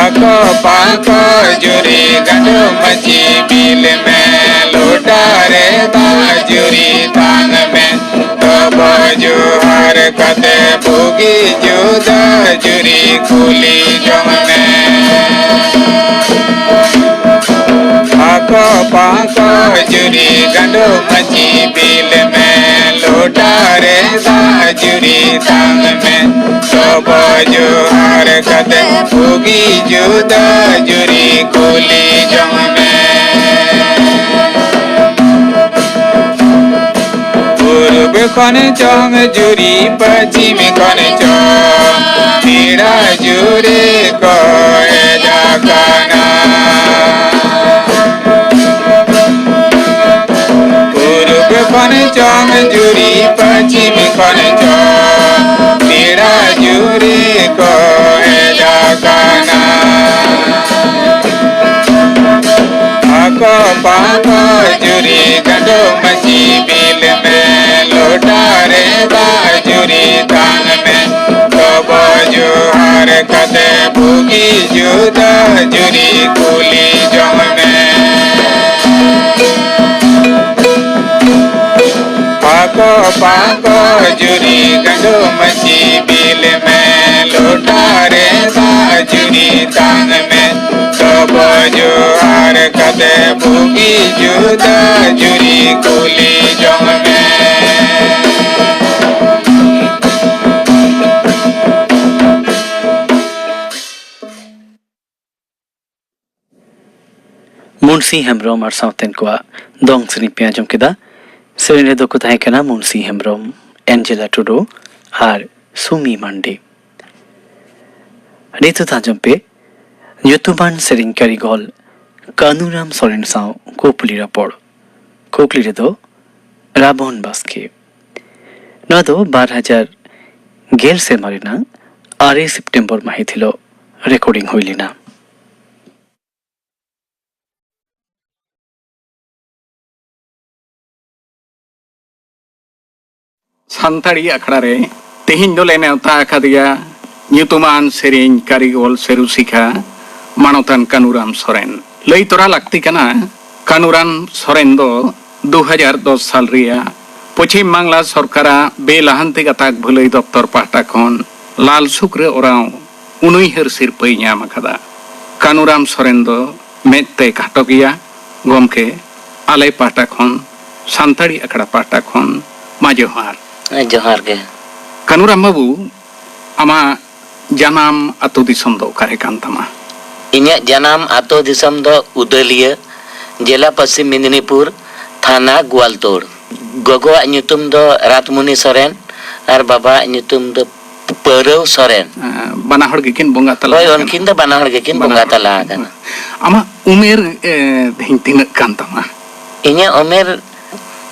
ᱟᱠᱚ ᱯᱟᱠᱚ ᱡᱩᱨᱤ ᱜᱟᱸᱰᱚ ᱢᱟᱹᱪᱤ ᱵᱤᱞ ᱢᱮ, ᱞᱚᱴᱟ ᱨᱮ ᱫᱟᱜ ᱡᱩᱨᱤ ᱛᱟᱝ ᱢᱮ᱾ ᱛᱚᱵᱚ ᱡᱚᱦᱟᱨ ᱠᱟᱛᱮ ᱵᱩᱜᱤ ᱡᱩᱫᱟᱹ ᱡᱩᱨᱤ ᱠᱩᱞᱤ ᱡᱚᱝ ᱢᱮ᱾ ᱟᱠᱚ ᱯᱟᱠᱚ ᱡᱩᱨᱤ ᱜᱟᱸᱰᱚ ᱢᱟᱹᱪᱤ ᱵᱤᱞ ᱢᱮ, ᱞᱚᱴᱟ ᱨᱮ ᱫᱟᱜ ᱡᱩᱨᱤ ᱛᱟᱝ ᱢᱮ᱾ ᱛᱚᱵᱚ ᱡᱚᱦᱟᱨ ᱠᱟᱛᱮ ᱵᱩᱜᱤ ᱡᱩᱫᱟᱹ ᱡᱩᱨᱤ ᱠᱩᱞᱤ ᱡᱚᱝ ᱢᱮ᱾ ᱯᱩᱨᱩᱵ ᱠᱷᱚᱱ ᱪᱚᱝ ᱡᱩᱨᱤ, ᱯᱟᱹᱪᱷᱤᱢ ᱠᱷᱚᱱ ᱪᱚᱝ ᱯᱮᱲᱟ ᱡᱩᱨᱤ ᱠᱚ ᱦᱮᱡ ᱟᱠᱟᱱᱟ᱾ ᱯᱩᱨᱩᱵ ᱠᱷᱚᱱ ᱪᱚᱝ ᱡᱩᱨᱤ, ᱯᱟᱹᱪᱷᱤᱢ ᱠᱷᱚᱱ ᱪᱚᱝ ᱯᱮᱲᱟ ᱡᱩᱨᱤ ᱠᱚ ᱦᱮᱡ ᱟᱠᱟᱱᱟ᱾ ᱟᱠᱚ ᱯᱟᱠᱚ ᱡᱩᱨᱤ ᱜᱟᱸᱰᱚ ᱢᱟᱹᱪᱤ ᱵᱤᱞ ᱢᱮ, ᱞᱚᱴᱟ ᱨᱮ ᱫᱟᱜ ᱡᱩᱨᱤ ᱛᱟᱝ ᱢᱮ᱾ ᱛᱚᱵᱚ ᱡᱚᱦᱟᱨ ᱠᱟᱛᱮ ᱵᱩᱜᱤ ᱡᱩᱫᱟᱹ ᱡᱩᱨᱤ ᱠᱩᱞᱤ ᱡᱚᱝ ᱢᱮ᱾ ᱯᱟᱠᱚ ᱯᱟᱠᱚ ᱡᱩᱨᱤ ᱜᱟᱸᱰᱚ ᱢᱟᱹᱪᱤ ᱵᱤᱞ ᱢᱮ, ᱞᱚᱴᱟ ᱨᱮ ᱫᱟᱜ ᱡᱩᱨᱤ ᱛᱟᱝ ᱢᱮ᱾ ᱛᱚᱵᱚ ᱡᱚᱦᱟᱨ ᱠᱟᱛᱮ ᱵᱩᱜᱤ ᱡᱩᱫᱟᱹ ᱡᱩᱨᱤ ᱠᱩᱞᱤ ᱡᱚᱝ ᱢᱮ᱾ ᱢᱩᱱᱥᱤ ᱦᱮᱢᱵᱽᱨᱚᱢ ᱟᱨ ᱥᱟᱶᱛᱮᱱ ᱠᱚᱣᱟᱜ ᱫᱚᱝ ᱥᱮᱨᱮᱧ ᱯᱮ ᱟᱸᱡᱚᱢ ᱠᱮᱫᱟ᱾ ᱥᱮᱨᱮᱧ ᱨᱮᱫᱚ ᱠᱚ ᱛᱟᱦᱮᱸ ᱠᱟᱱᱟ ᱢᱩᱱᱥᱤ ᱦᱮᱢᱵᱽᱨᱚᱢ, ᱮᱱᱡᱮᱞᱟ ᱴᱩᱰᱩ ᱟᱨ ᱥᱩᱢᱤ ᱢᱟᱱᱰᱤ᱾ ᱱᱤᱛᱚᱜ ᱟᱸᱡᱚᱢ ᱯᱮ ᱧᱩᱛᱩᱢᱟᱱ ᱥᱮᱨᱮᱧ ᱠᱟᱹᱨᱤᱜᱚᱞ ᱠᱟᱹᱱᱩᱨᱟᱢ ᱥᱚᱨᱮᱱ ᱥᱟᱶ ᱠᱩᱠᱞᱤ ᱨᱚᱯᱚᱲ᱾ ᱠᱩᱠᱞᱤ ᱨᱮᱫᱚ ᱨᱟᱵᱚᱱ ᱵᱟᱥᱠᱮ᱾ ᱱᱚᱣᱟ ᱫᱚ ᱵᱟᱨ ᱦᱟᱡᱟᱨ ᱜᱮᱞ ᱥᱮᱨᱢᱟ ᱨᱮᱱᱟᱜ ᱟᱨᱮ ᱥᱮᱯᱴᱮᱢᱵᱚᱨ ᱢᱟᱹᱦᱤᱛ ᱦᱤᱞᱳᱜ ᱨᱮᱠᱚᱨᱰᱤᱝ ᱦᱩᱭ ᱞᱮᱱᱟ᱾ ᱥᱟᱱᱛᱟᱲᱤ ᱟᱠᱷᱲᱟ ᱨᱮ ᱛᱮᱦᱮᱧ ᱫᱚᱞᱮ ᱱᱮᱣᱛᱟ ᱟᱠᱟᱫᱮᱭᱟ ᱧᱩᱛᱩᱢᱟᱱ ᱥᱮᱨᱮᱧ ᱠᱟᱹᱨᱤᱜᱚᱞ ᱥᱮ ᱨᱩᱥᱤᱠᱟ ᱢᱟᱱᱚᱛᱟᱱ ᱠᱟᱹᱱᱩᱨᱟᱢ ᱥᱚᱨᱮᱱ᱾ ᱞᱟᱹᱭ ᱛᱚᱨᱟ ᱞᱟᱹᱠᱛᱤ ᱠᱟᱱᱟ, ᱠᱟᱹᱱᱩᱨᱟᱢ ᱥᱚᱨᱮᱱ ᱫᱚ ᱫᱩ ᱦᱟᱡᱟᱨ ᱫᱚᱥ ᱥᱟᱞ ᱨᱮᱭᱟᱜ ᱯᱚᱪᱷᱤᱢ ᱵᱟᱝᱞᱟ ᱥᱚᱨᱠᱟᱨᱟᱜ ᱵᱮᱼᱞᱟᱦᱟᱱᱛᱤ ᱜᱟᱛᱟᱠ ᱵᱷᱟᱹᱞᱟᱹᱭ ᱫᱚᱯᱛᱚᱨ ᱯᱟᱦᱴᱟ ᱠᱷᱚᱱ ᱞᱟᱞ ᱥᱩᱠᱨᱤ ᱳᱨᱟᱸᱣ ᱩᱱᱩᱭᱦᱟᱹᱨ ᱥᱤᱨᱯᱟᱹᱭ ᱧᱟᱢ ᱟᱠᱟᱫᱟ᱾ ᱠᱟᱹᱱᱩᱨᱟᱢ ᱥᱚᱨᱮᱱ ᱫᱚ ᱢᱮᱫ ᱛᱮᱭ ᱠᱷᱟᱴᱚ ᱜᱮᱭᱟ᱾ ᱜᱚᱢᱠᱮ, ᱟᱞᱮ ᱯᱟᱦᱴᱟ ᱠᱷᱚᱱ, ᱥᱟᱱᱛᱟᱲᱤ ᱟᱠᱷᱲᱟ ᱯᱟᱦᱴᱟ ᱠᱷᱚᱱ ᱢᱟ ᱡᱚᱦᱟᱨ᱾ ᱦᱮᱸ, ᱡᱚᱦᱟᱨ ᱜᱮ᱾ ᱠᱟᱹᱱᱩᱨᱟᱢ ᱵᱟᱹᱵᱩ, ᱟᱢᱟᱜ ᱡᱟᱱᱟᱢ ᱟᱹᱛᱩ ᱫᱤᱥᱚᱢ ᱫᱚ ᱚᱠᱟᱨᱮ ᱠᱟᱱ ᱛᱟᱢᱟ? ᱤᱧᱟᱹᱜ ᱡᱟᱱᱟᱢ ᱟᱹᱛᱩ ᱫᱤᱥᱚᱢ ᱫᱚ ᱩᱫᱟᱹᱞᱤᱭᱟᱹ, ᱡᱮᱞᱟ ᱯᱚᱥᱪᱤᱢ ᱢᱮᱫᱽᱱᱤᱯᱩᱨ, ᱛᱷᱟᱱᱟ ᱜᱳᱣᱟᱞᱛᱳᱲ᱾ ᱜᱚᱜᱚᱣᱟᱜ ᱧᱩᱛᱩᱢ ᱫᱚ ᱨᱟᱛᱢᱩᱱᱤ ᱥᱚᱨᱮᱱ ᱟᱨ ᱵᱟᱵᱟᱣᱟᱜ ᱧᱩᱛᱩᱢ ᱫᱚ ᱯᱟᱹᱨᱟᱹᱣ ᱥᱚᱨᱮᱱ᱾ ᱮᱸ, ᱵᱟᱱᱟ ᱦᱚᱲ ᱜᱮᱠᱤᱱ ᱵᱚᱸᱜᱟ ᱛᱟᱞᱟ ᱦᱳᱭ, ᱟᱠᱟᱱᱟ᱾ ᱩᱱᱠᱤᱱ ᱫᱚ ᱵᱟᱱᱟ ᱦᱚᱲ ᱜᱮᱠᱤᱱ ᱵᱟᱱᱟ ᱵᱚᱸᱜᱟ ᱦᱚᱲ᱾ ᱛᱟᱞᱟ ᱟᱠᱟᱱᱟ᱾ ᱟᱢᱟᱜ ᱩᱢᱮᱨ, ᱮ, ᱛᱮᱦᱮᱧ ᱛᱤᱱᱟᱹᱜ ᱠᱟᱱ ᱛᱟᱢᱟ? ᱤᱧᱟᱹᱜ ᱩᱢᱮᱨ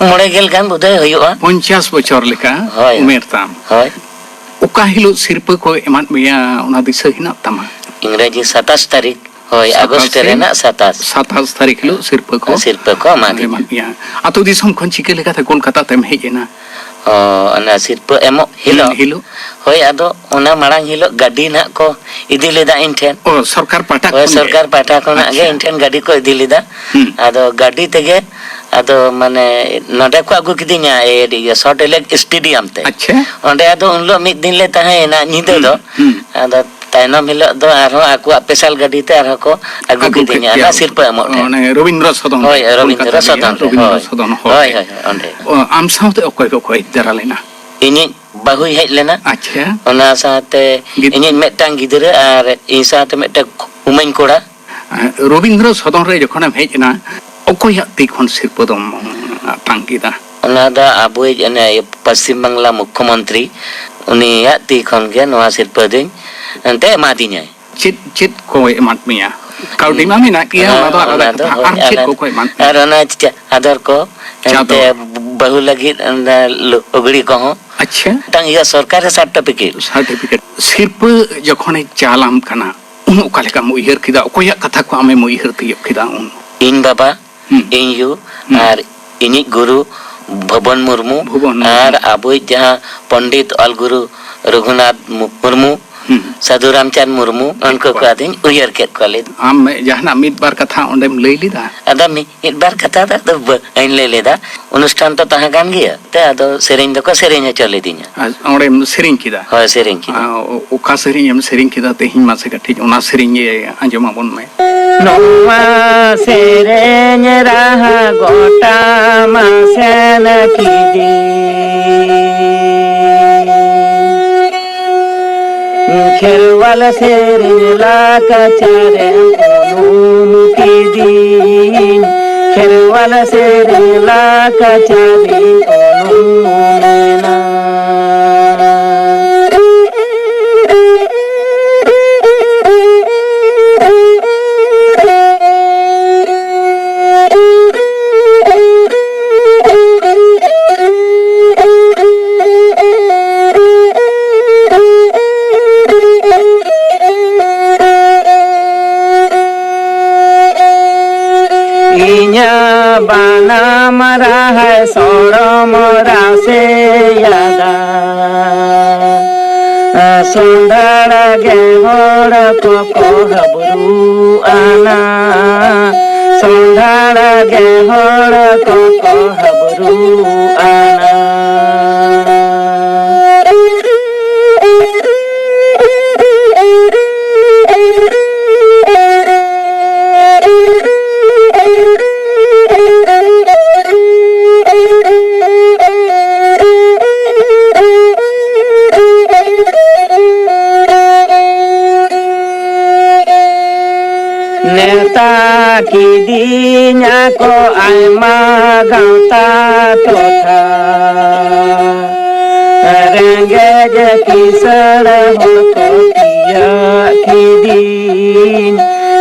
ᱢᱚᱬᱮ ᱜᱮᱞ ᱜᱟᱱ ᱵᱳᱫᱷᱚᱭ ᱦᱩᱭᱩᱜᱼᱟ᱾ ᱯᱚᱧᱪᱟᱥ ᱵᱚᱪᱷᱚᱨ ᱞᱮᱠᱟ ᱦᱳᱭ᱾ ᱩᱢᱮᱨ ᱛᱟᱢ᱾ ᱦᱳᱭ᱾ ᱚᱠᱟ ᱦᱤᱞᱳᱜ ᱥᱤᱨᱯᱟᱹ ᱠᱚ ᱮᱢᱟᱫ ᱢᱮᱭᱟ, ᱚᱱᱟ ᱫᱤᱥᱟᱹ ᱦᱮᱱᱟᱜ ᱛᱟᱢᱟ? ᱤᱝᱨᱮᱡᱤ ᱥᱟᱛᱟᱥ ᱛᱟᱹᱨᱤᱠᱷ᱾ ᱦᱳᱭ, ᱥᱟᱛᱟᱥ ᱟᱜᱚᱥᱴ ᱨᱮᱱᱟᱜ ᱥᱟᱛᱟᱥ᱾ ᱥᱟᱛᱟᱥ ᱛᱟᱹᱨᱤᱠᱷ ᱦᱤᱞᱳᱜ ᱥᱤᱨᱯᱟᱹ ᱠᱚ ᱥᱤᱨᱯᱟᱹ ᱠᱚ ᱮᱢᱟᱫᱤᱧᱟ᱾ ᱮᱢᱟᱫ ᱢᱮᱭᱟ᱾ ᱟᱹᱛᱩ ᱫᱤᱥᱚᱢ ᱠᱷᱚᱱ ᱪᱤᱠᱟᱹ ᱞᱮᱠᱟᱛᱮ ᱠᱳᱞᱠᱟᱛᱟ ᱛᱮᱢ ᱦᱮᱡ ᱮᱱᱟ? ᱚ, ᱚᱱᱟ ᱥᱤᱨᱯᱟᱹ ᱮᱢᱚᱜ ᱦᱤᱞᱳᱜ? ᱦᱩᱸ, ᱦᱤᱞᱳᱜ᱾ ᱦᱳᱭ, ᱟᱫᱚ ᱚᱱᱟ ᱢᱟᱲᱟᱝ ᱦᱤᱞᱳᱜ ᱜᱟᱹᱰᱤ ᱱᱟᱜ ᱠᱚ ᱤᱫᱤ ᱞᱮᱫᱟ ᱤᱧ ᱴᱷᱮᱱ᱾ ᱚ, ᱥᱚᱨᱠᱟᱨ ᱯᱟᱦᱴᱟ ᱦᱳᱭ, ᱠᱷᱚᱱ ᱜᱮ? ᱥᱚᱨᱠᱟᱨ ᱯᱟᱦᱴᱟ ᱠᱷᱚᱱᱟᱜ ᱜᱮ ᱟᱪᱪᱷᱟ᱾ ᱤᱧ ᱴᱷᱮᱱ ᱜᱟᱹᱰᱤ ᱠᱚ ᱤᱫᱤ ᱞᱮᱫᱟ᱾ ᱦᱩᱸ᱾ ᱟᱫᱚ ᱜᱟᱹᱰᱤ ᱛᱮᱜᱮ, ᱟᱫᱚ ᱢᱟᱱᱮ ᱱᱚᱰᱮ ᱠᱚ ᱟᱹᱜᱩ ᱠᱤᱫᱤᱧᱟ, ᱮ, ᱤᱭᱟᱹ, ᱥᱚᱞᱴ ᱞᱮᱠ ᱥᱴᱮᱰᱤᱭᱟᱢ ᱛᱮ᱾ ᱟᱪᱪᱷᱟ᱾ ᱚᱸᱰᱮ ᱟᱫᱚ ᱩᱱ ᱦᱤᱞᱳᱜ ᱢᱤᱫ ᱫᱤᱱ ᱞᱮ ᱛᱟᱦᱮᱸᱭᱮᱱᱟ, ᱧᱤᱫᱟᱹ ᱦᱩᱸ, ᱫᱚ᱾ ᱦᱩᱸ᱾ ᱟᱫᱚ ᱛᱟᱭᱱᱚᱢ ᱦᱤᱞᱳᱜ ᱫᱚ ᱟᱨᱦᱚᱸ ᱟᱠᱚᱣᱟᱜ ᱯᱮᱥᱟᱞ ᱜᱟᱹᱰᱤ ᱛᱮ ᱟᱨᱦᱚᱸ ᱠᱚ ᱟᱹᱜᱩ ᱟᱹᱜᱩ ᱠᱮᱫ ᱠᱤᱫᱤᱧᱟ, ᱯᱮᱭᱟ᱾ ᱚᱱᱟ ᱥᱤᱨᱯᱟᱹ ᱮᱢᱚᱜ ᱴᱷᱮᱱ᱾ ᱚᱱᱮ ᱨᱚᱵᱤᱱᱫᱨᱚ ᱥᱚᱫᱚᱱ ᱦᱳᱭ, ᱨᱮ, ᱨᱚᱵᱤᱱᱫᱨᱚ ᱠᱳᱞᱠᱟᱛᱟ ᱨᱮᱭᱟᱜ ᱥᱚᱫᱚᱱ ᱦᱚᱞ ᱨᱚᱵᱤᱱᱫᱨᱚ ᱨᱮ᱾ ᱥᱚᱫᱚᱱ ᱦᱚᱞ ᱚ, ᱨᱮ᱾ ᱟᱢ ᱥᱟᱶᱛᱮ ᱚᱠᱚᱭ ᱠᱚᱠᱚ ᱦᱮᱡ ᱫᱟᱨᱟ ᱞᱮᱱᱟ? ᱤᱧᱤᱡ ᱵᱟᱹᱦᱩᱭ ᱦᱮᱡ ᱞᱮᱱᱟ᱾ ᱟᱪᱪᱷᱟ᱾ ᱚᱱᱟ ᱥᱟᱶᱛᱮ ᱜᱤᱫ- ᱤᱧᱤᱡ ᱢᱤᱫᱴᱟᱝ ᱜᱤᱫᱽᱨᱟᱹ ᱟᱨ ᱤᱧ ᱥᱟᱶᱛᱮ ᱢᱤᱫᱴᱟᱝ ᱩᱢᱟᱹᱧ ᱠᱚᱲᱟ᱾ ᱨᱚᱵᱤᱱᱫᱨᱚ ᱥᱚᱫᱚᱱ ᱨᱮ ᱡᱚᱠᱷᱚᱱᱮᱢ ᱦᱮᱡ ᱮᱱᱟ, ᱚᱠᱚᱭᱟᱜ ᱛᱤ ᱠᱷᱚᱱ ᱥᱤᱨᱯᱟᱹ ᱫᱚᱢ ᱟᱛᱟᱝ ᱠᱮᱫᱟ? ᱚᱱᱟ ᱫᱚ ᱟᱵᱚᱭᱤᱡ ᱚᱱᱮ ᱯᱚᱥᱪᱤᱢ ᱵᱟᱝᱞᱟ ᱢᱩᱠᱠᱷᱚᱢᱚᱱᱛᱨᱤ, ᱩᱱᱤᱭᱟᱜ ᱛᱤ ᱠᱷᱚᱱ ᱜᱮ ᱱᱚᱣᱟ ᱥᱤᱨᱯᱟᱹ ᱫᱚᱧ ᱮᱱᱛᱮ ᱮᱢᱟᱫᱤᱧᱟᱭ᱾ ᱪᱮᱫ, ᱪᱮᱫ ᱠᱚ ᱮᱢᱟᱫ ᱢᱮᱭᱟ? ᱠᱟᱹᱣᱰᱤ ᱢᱟ ᱢᱮᱱᱟᱜ ᱜᱮᱭᱟ, ᱚᱱᱟ ᱫᱚ ᱟᱞᱟᱫᱟ ᱚᱱᱟ ᱫᱚ ᱠᱟᱛᱷᱟ᱾ ᱦᱳᱭ, ᱟᱨ ᱪᱮᱫ ᱟᱞᱟᱫᱟ᱾ ᱠᱚᱠᱚ ᱮᱢᱟᱫ ᱢᱮᱭᱟ? ᱟᱨ ᱚᱱᱟ ᱪᱟ-, ᱪᱟᱫᱚᱨ ᱠᱚ, ᱪᱟᱫᱚᱨ᱾ ᱮᱱᱛᱮ ᱵᱟᱹᱦᱩ ᱞᱟᱹᱜᱤᱫ ᱚᱱᱟ ᱞᱩ-, ᱞᱩᱜᱽᱲᱤ ᱠᱚᱦᱚᱸ᱾ ᱟᱪᱪᱷᱟ᱾ ᱢᱤᱫᱴᱟᱝ ᱤᱭᱟᱹ ᱥᱚᱨᱠᱟᱨᱤ ᱥᱟᱨᱴᱤᱯᱷᱤᱠᱮᱴ᱾ ᱥᱟᱨᱴᱤᱯᱷᱤᱠᱮᱴ᱾ ᱥᱤᱨᱯᱟᱹ ᱡᱚᱠᱷᱚᱱᱮ ᱪᱟᱞᱟᱢ ᱠᱟᱱᱟ, ᱩᱱ ᱚᱠᱟ ᱞᱮᱠᱟᱢ ᱩᱭᱦᱟᱹᱨ ᱠᱮᱫᱟ? ᱚᱠᱚᱭᱟᱜ ᱠᱟᱛᱷᱟ ᱠᱚ ᱟᱢᱮᱢ ᱩᱭᱦᱟᱹᱨ ᱛᱤᱭᱳᱜ ᱠᱮᱫᱟ ᱩᱱ? ᱤᱧ ᱵᱟᱵᱟ, ᱦᱩᱸ᱾ ᱤᱧ ᱭᱩ, ᱦᱩᱸ᱾ ᱟᱨ ᱤᱧᱤᱡ ᱜᱩᱨᱩ, ᱵᱷᱩᱵᱚᱱ ᱢᱩᱨᱢᱩ᱾ ᱵᱷᱩᱵᱚᱱ ᱢᱩᱨᱢᱩ᱾ ᱟᱨ ᱟᱵᱚᱭᱤᱡ ᱡᱟᱦᱟᱸ ᱯᱚᱱᱰᱤᱛ ᱚᱞ ᱜᱩᱨᱩ ᱨᱚᱜᱷᱩᱱᱟᱛᱷ ᱢᱩ-, ᱢᱩᱨᱢᱩ, ᱦᱩᱸ᱾ ᱥᱟᱹᱫᱷᱩ ᱨᱟᱢᱪᱟᱸᱫᱽ ᱢᱩᱨᱢᱩ, ᱩᱱᱠᱩ ᱠᱚ ᱟᱫᱚᱧ ᱩᱭᱦᱟᱹᱨ ᱠᱮᱫ ᱠᱚᱣᱟ, ᱞᱟᱹᱭ ᱟᱢ ᱡᱟᱦᱟᱱᱟᱜ ᱢᱤᱫ ᱵᱟᱨ ᱠᱟᱛᱷᱟ ᱚᱸᱰᱮᱢ ᱞᱟᱹᱭ ᱞᱮᱫᱟ? ᱟᱫᱚ ᱢᱤᱫ ᱵᱟᱨ ᱠᱟᱛᱷᱟ ᱫᱚ ᱟᱫᱚ ᱵᱟᱹᱧ ᱞᱟᱹᱭ ᱞᱮᱫᱟ᱾ ᱚᱱᱩᱥᱴᱷᱟᱱ ᱛᱚ ᱛᱟᱦᱮᱸ ᱠᱟᱱ ᱜᱮᱭᱟ, ᱛᱮ ᱟᱫᱚ ᱥᱮᱨᱮᱧ ᱫᱚᱠᱚ ᱥᱮᱨᱮᱧ ᱦᱚᱪᱚ ᱞᱤᱫᱤᱧᱟ᱾ ᱟᱨ ᱚᱸᱰᱮᱢ ᱥᱮᱨᱮᱧ ᱠᱮᱫᱟ? ᱦᱳᱭ, ᱥᱮᱨᱮᱧ ᱠᱮᱫᱟ᱾ ᱟᱨ ᱚ-, ᱚᱠᱟ ᱥᱮᱨᱮᱧ ᱮᱢ ᱥᱮᱨᱮᱧ ᱠᱮᱫᱟ? ᱛᱮᱦᱮᱧ ᱢᱟᱥᱮ ᱠᱟᱹᱴᱤᱡ ᱚᱱᱟ ᱥᱮᱨᱮᱧ ᱜᱮ ᱟᱸᱡᱚᱢ ᱟᱵᱚᱱ ᱢᱮ᱾ ᱱᱚᱣᱟ ᱥᱮᱨᱮᱧ ᱨᱟᱦᱟ ᱜᱚᱴᱟ ᱢᱟ ᱥᱮᱱ ᱠᱤᱫᱤᱧ᱾ ᱠᱷᱮᱨᱣᱟᱞ ᱥᱮᱨᱮᱧ ᱞᱟᱠᱪᱟᱨᱮᱢ ᱩᱱᱩᱢ ᱠᱤᱫᱤᱧ᱾ ᱠᱷᱮᱨᱣᱟᱞ ᱥᱮᱨᱮᱧ ᱞᱟᱠᱪᱟᱨᱤᱧ ᱩᱱᱩᱢᱮᱱᱟ᱾ ᱤᱧᱟᱹᱜ ᱵᱟᱱᱟᱢ ᱨᱟᱦᱟᱭ ᱥᱚᱲᱚᱢ ᱨᱟᱥᱮᱭᱟᱫᱟ᱾ ᱥᱚᱸᱫᱷᱟᱲ ᱜᱮ ᱦᱚᱲ ᱠᱚᱠᱚ ᱦᱟᱹᱵᱨᱩ ᱟᱱᱟ᱾ ᱥᱚᱸᱫᱷᱟᱲ ᱜᱮ ᱦᱚᱲ ᱠᱚᱠᱚ ᱦᱟᱹᱵᱨᱩ ᱟᱱᱟ᱾ ᱱᱮᱣᱛᱟ ᱠᱤᱫᱤᱧᱟ ᱠᱚ ᱟᱭᱢᱟ ᱜᱟᱶᱛᱟ ᱴᱚᱴᱷᱟ᱾ ᱨᱮᱸᱜᱮᱡ ᱠᱤᱥᱟᱹᱬ ᱦᱚᱲ ᱠᱚ ᱛᱤᱭᱟᱹᱜ ᱠᱤᱫᱤᱧ᱾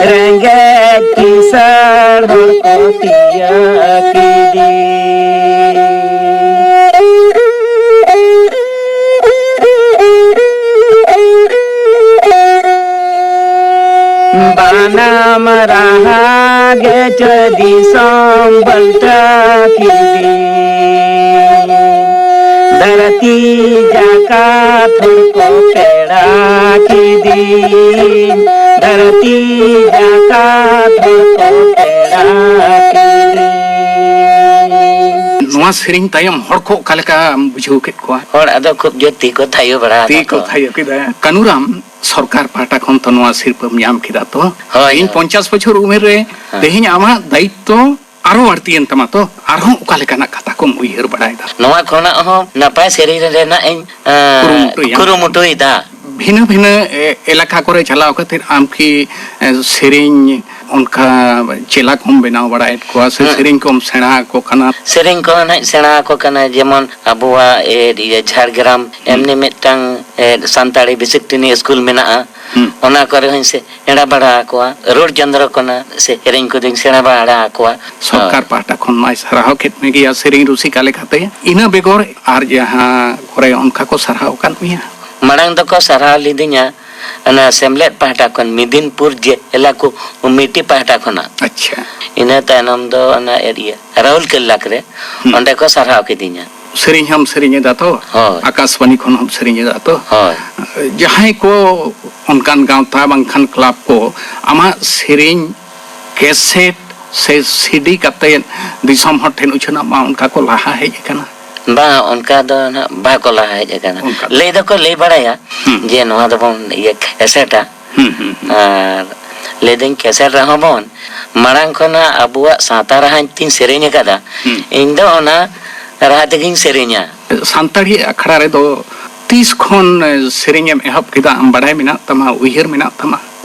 ᱨᱮᱸᱜᱮᱡ ᱠᱤᱥᱟᱹᱬ ᱦᱚᱲ ᱠᱚ ᱛᱤᱭᱟᱹᱜ ᱠᱤᱫᱤᱧ᱾ ᱵᱟᱱᱟᱢ ᱨᱟᱦᱟ ᱜᱮ ᱪᱚᱭ ᱫᱤᱥᱚᱢ ᱵᱟᱞᱴᱟᱣ ᱠᱤᱫᱤᱧ᱾ ᱡᱟᱠᱟᱛ ᱦᱚᱲ ᱠᱚ ᱯᱮᱲᱟ ᱠᱤᱫᱤᱧ, ᱫᱷᱟᱹᱨᱛᱤ ᱡᱟᱠᱟᱛ ᱦᱚᱲ ᱠᱚ ᱯᱮᱲᱟ ᱠᱤᱫᱤᱧ᱾ ᱱᱚᱣᱟ ᱥᱮᱨᱮᱧ ᱛᱟᱭᱚᱢ ᱦᱚᱲ ᱠᱚ ᱚᱠᱟ ᱞᱮᱠᱟ ᱵᱩᱡᱷᱟᱹᱣ ᱠᱮᱫ ᱠᱚᱣᱟ? ᱦᱚᱲ ᱟᱫᱚ ᱠᱷᱩᱵ ᱡᱳᱨ ᱛᱤ ᱠᱚ ᱛᱷᱟᱭᱚ ᱵᱟᱲᱟ ᱛᱤ ᱟᱠᱟᱫ ᱠᱚ ᱠᱚᱣᱟ᱾ ᱛᱷᱟᱭᱚ ᱠᱮᱫᱟ᱾ ᱠᱟᱹᱱᱩᱨᱟᱢ, ᱥᱚᱨᱠᱟᱨ ᱯᱟᱦᱴᱟ ᱠᱷᱚᱱ ᱛᱚ ᱱᱚᱣᱟ ᱥᱤᱨᱯᱟᱹᱢ ᱧᱟᱢ ᱠᱮᱫᱟ ᱛᱚ? ᱦᱳᱭ, ᱛᱮᱦᱮᱧ ᱦᱳᱭ᱾ ᱯᱚᱧᱪᱟᱥ ᱵᱚᱪᱷᱚᱨ ᱩᱢᱮᱨ ᱨᱮ ᱦᱮᱸ᱾ ᱛᱮᱦᱮᱧ ᱟᱢᱟᱜ ᱫᱟᱭᱤᱛᱛᱚ ᱟᱨᱦᱚᱸ ᱵᱟᱹᱲᱛᱤᱭᱮᱱ ᱛᱟᱢᱟ ᱛᱚ, ᱟᱨᱦᱚᱸ ᱚᱠᱟ ᱞᱮᱠᱟᱱᱟᱜ ᱠᱟᱛᱷᱟ ᱠᱚᱢ ᱩᱭᱦᱟᱹᱨ ᱵᱟᱲᱟᱭᱮᱫᱟ? ᱱᱚᱣᱟ ᱠᱷᱚᱱᱟᱜ ᱦᱚᱸ ᱱᱟᱯᱟᱭ ᱥᱮᱨᱮᱧ ᱨᱮᱱᱟᱜ ᱤᱧ, ᱮᱸ, ᱠᱩᱨᱩᱢᱩᱴᱩᱭᱟ᱾ ᱠᱩᱨᱩᱢᱩᱴᱩᱭᱮᱫᱟ᱾ ᱵᱷᱤᱱᱟᱹ ᱵᱷᱤᱱᱟᱹ, ᱮ, ᱮᱞᱟᱠᱟ ᱠᱚᱨᱮ ᱪᱟᱞᱟᱣ ᱠᱟᱛᱮ ᱟᱢ ᱠᱤ, ᱮ, ᱥᱮᱨᱮᱧ ᱚᱱᱠᱟ ᱪᱮᱞᱟ ᱠᱚᱢ ᱵᱮᱱᱟᱣ ᱵᱟᱲᱟᱭᱮᱫ ᱠᱚᱣᱟ ᱥᱮ ᱦᱮᱸ᱾ ᱥᱮᱨᱮᱧ ᱠᱚᱢ ᱥᱮᱬᱟ ᱟᱠᱚ ᱠᱟᱱᱟ? ᱥᱮᱨᱮᱧ ᱠᱚᱦᱚᱸ ᱱᱟᱜ ᱥᱮᱬᱟ ᱟᱠᱚ ᱠᱟᱱᱟ, ᱡᱮᱢᱚᱱ ᱟᱵᱚᱣᱟᱜ, ᱮ, ᱤᱭᱟᱹ, ᱡᱷᱟᱲᱜᱨᱟᱢ ᱦᱩᱸ᱾ ᱮᱢᱱᱤ ᱢᱤᱫᱴᱟᱝ, ᱮ, ᱥᱟᱱᱛᱟᱲᱤ ᱵᱮᱥᱤᱠ ᱴᱨᱮᱱᱤᱝ ᱥᱠᱩᱞ ᱢᱮᱱᱟᱜᱼᱟ᱾ ᱦᱩᱸ᱾ ᱚᱱᱟ ᱠᱚᱨᱮ ᱦᱚᱸᱧ ᱥᱮᱬᱟ ᱵᱟᱲᱟ ᱟᱠᱚᱣᱟ᱾ ᱨᱚᱲ ᱪᱚᱸᱫᱽᱨᱚ ᱠᱚᱱᱟ ᱥᱮᱨᱮᱧ ᱠᱚᱫᱚᱧ ᱥᱮᱬᱟ ᱵᱟᱲᱟ ᱟᱠᱚᱣᱟ᱾ ᱥᱚᱨᱠᱟᱨ ᱦᱳᱭ᱾ ᱯᱟᱦᱴᱟ ᱠᱷᱚᱱ ᱢᱟᱭ ᱥᱟᱨᱦᱟᱣ ᱠᱮᱫ ᱢᱮᱜᱮᱭᱟ ᱥᱮᱨᱮᱧ ᱨᱩᱥᱤᱠᱟ ᱞᱮᱠᱟᱛᱮ᱾ ᱤᱱᱟᱹ ᱵᱮᱜᱚᱨ ᱟᱨ ᱡᱟᱦᱟᱸ ᱠᱚᱨᱮ ᱚᱱᱠᱟ ᱠᱚ ᱥᱟᱨᱦᱟᱣ ᱟᱠᱟᱫ ᱢᱮᱭᱟ? ᱢᱟᱲᱟᱝ ᱫᱚᱠᱚ ᱥᱟᱨᱦᱟᱣ ᱞᱤᱫᱤᱧᱟ ᱚᱱᱟ ᱥᱮᱢᱞᱮᱫ ᱯᱟᱦᱴᱟ ᱠᱷᱚᱱ, ᱢᱤᱫᱤᱱᱯᱩᱨ ᱡᱮᱞᱟ ᱠᱚᱢᱤᱴᱤ ᱯᱟᱦᱴᱟ ᱠᱷᱚᱱᱟᱜ᱾ ᱟᱪᱪᱷᱟ᱾ ᱤᱱᱟᱹ ᱛᱟᱭᱱᱚᱢ ᱫᱚ ᱚᱱᱟ ᱮᱨᱤᱭᱟ ᱨᱟᱦᱩᱞ ᱠᱮᱞᱞᱟ ᱨᱮ, ᱦᱩᱸ᱾ ᱚᱸᱰᱮ ᱠᱚ ᱥᱟᱨᱦᱟᱣ ᱠᱤᱫᱤᱧᱟ᱾ ᱥᱮᱨᱮᱧ ᱦᱚᱸᱢ ᱥᱮᱨᱮᱧ ᱮᱫᱟ ᱛᱚ? ᱦᱳᱭ᱾ ᱟᱠᱟᱥᱵᱟᱱᱤ ᱠᱷᱚᱱ ᱦᱚᱸᱢ ᱥᱮᱨᱮᱧ ᱮᱫᱟ ᱛᱚ? ᱦᱳᱭ᱾ ᱡᱟᱦᱟᱸᱭ ᱠᱚ ᱚᱱᱠᱟᱱ ᱜᱟᱶᱛᱟ ᱵᱟᱝᱠᱷᱟᱱ ᱠᱞᱟᱵᱽ ᱠᱚ ᱟᱢᱟᱜ ᱥᱮᱨᱮᱧ ᱠᱮᱥᱮᱴ ᱥᱮ ᱥᱤᱰᱤ ᱠᱟᱛᱮ ᱫᱤᱥᱚᱢ ᱦᱚᱲ ᱴᱷᱮᱱ ᱩᱪᱷᱟᱹᱱᱚᱜ ᱢᱟ, ᱚᱱᱠᱟ ᱠᱚ ᱞᱟᱦᱟ ᱦᱮᱡ ᱟᱠᱟᱱᱟ? ᱵᱟᱝ, ᱚᱱᱠᱟ ᱫᱚ ᱱᱟᱦᱟᱜ ᱵᱟᱠᱚ ᱞᱟᱦᱟ ᱦᱮᱡ ᱟᱠᱟᱱᱟ᱾ ᱚᱱᱠᱟ ᱫᱚ᱾ ᱞᱟᱹᱭ ᱫᱚᱠᱚ ᱞᱟᱹᱭ ᱵᱟᱲᱟᱭᱟ ᱦᱩᱸ᱾ ᱡᱮ ᱱᱚᱣᱟ ᱫᱚᱵᱚᱱ ᱤᱭᱟᱹ ᱠᱮᱥᱮᱴᱟ᱾ ᱦᱩᱸ, ᱦᱩᱸ, ᱦᱩᱸ᱾ ᱟᱨ ᱞᱟᱹᱭᱫᱟᱹᱧ ᱠᱮᱥᱮᱴ ᱨᱮᱦᱚᱸ ᱵᱚᱱ ᱢᱟᱲᱟᱝ ᱠᱷᱚᱱᱟᱜ ᱟᱵᱚᱣᱟᱜ ᱥᱟᱶᱛᱟ ᱨᱟᱦᱟᱧ ᱛᱤᱧ ᱥᱮᱨᱮᱧ ᱟᱠᱟᱫᱟ, ᱦᱩᱸ᱾ ᱤᱧ ᱫᱚ ᱚᱱᱟ ᱨᱟᱦᱟ ᱛᱮᱜᱤᱧ ᱥᱮᱨᱮᱧᱟ᱾ ᱥᱟᱱᱛᱟᱲᱤ ᱟᱠᱷᱲᱟ ᱨᱮᱫᱚ ᱛᱤᱥ ᱠᱷᱚᱱ, ᱮ, ᱥᱮᱨᱮᱧ ᱮᱢ ᱮᱦᱚᱵ ᱠᱮᱫᱟ? ᱟᱢ ᱵᱟᱲᱟᱭ ᱢᱮᱱᱟᱜ ᱛᱟᱢᱟ, ᱩᱭᱦᱟᱹᱨ ᱢᱮᱱᱟᱜ ᱛᱟᱢᱟ?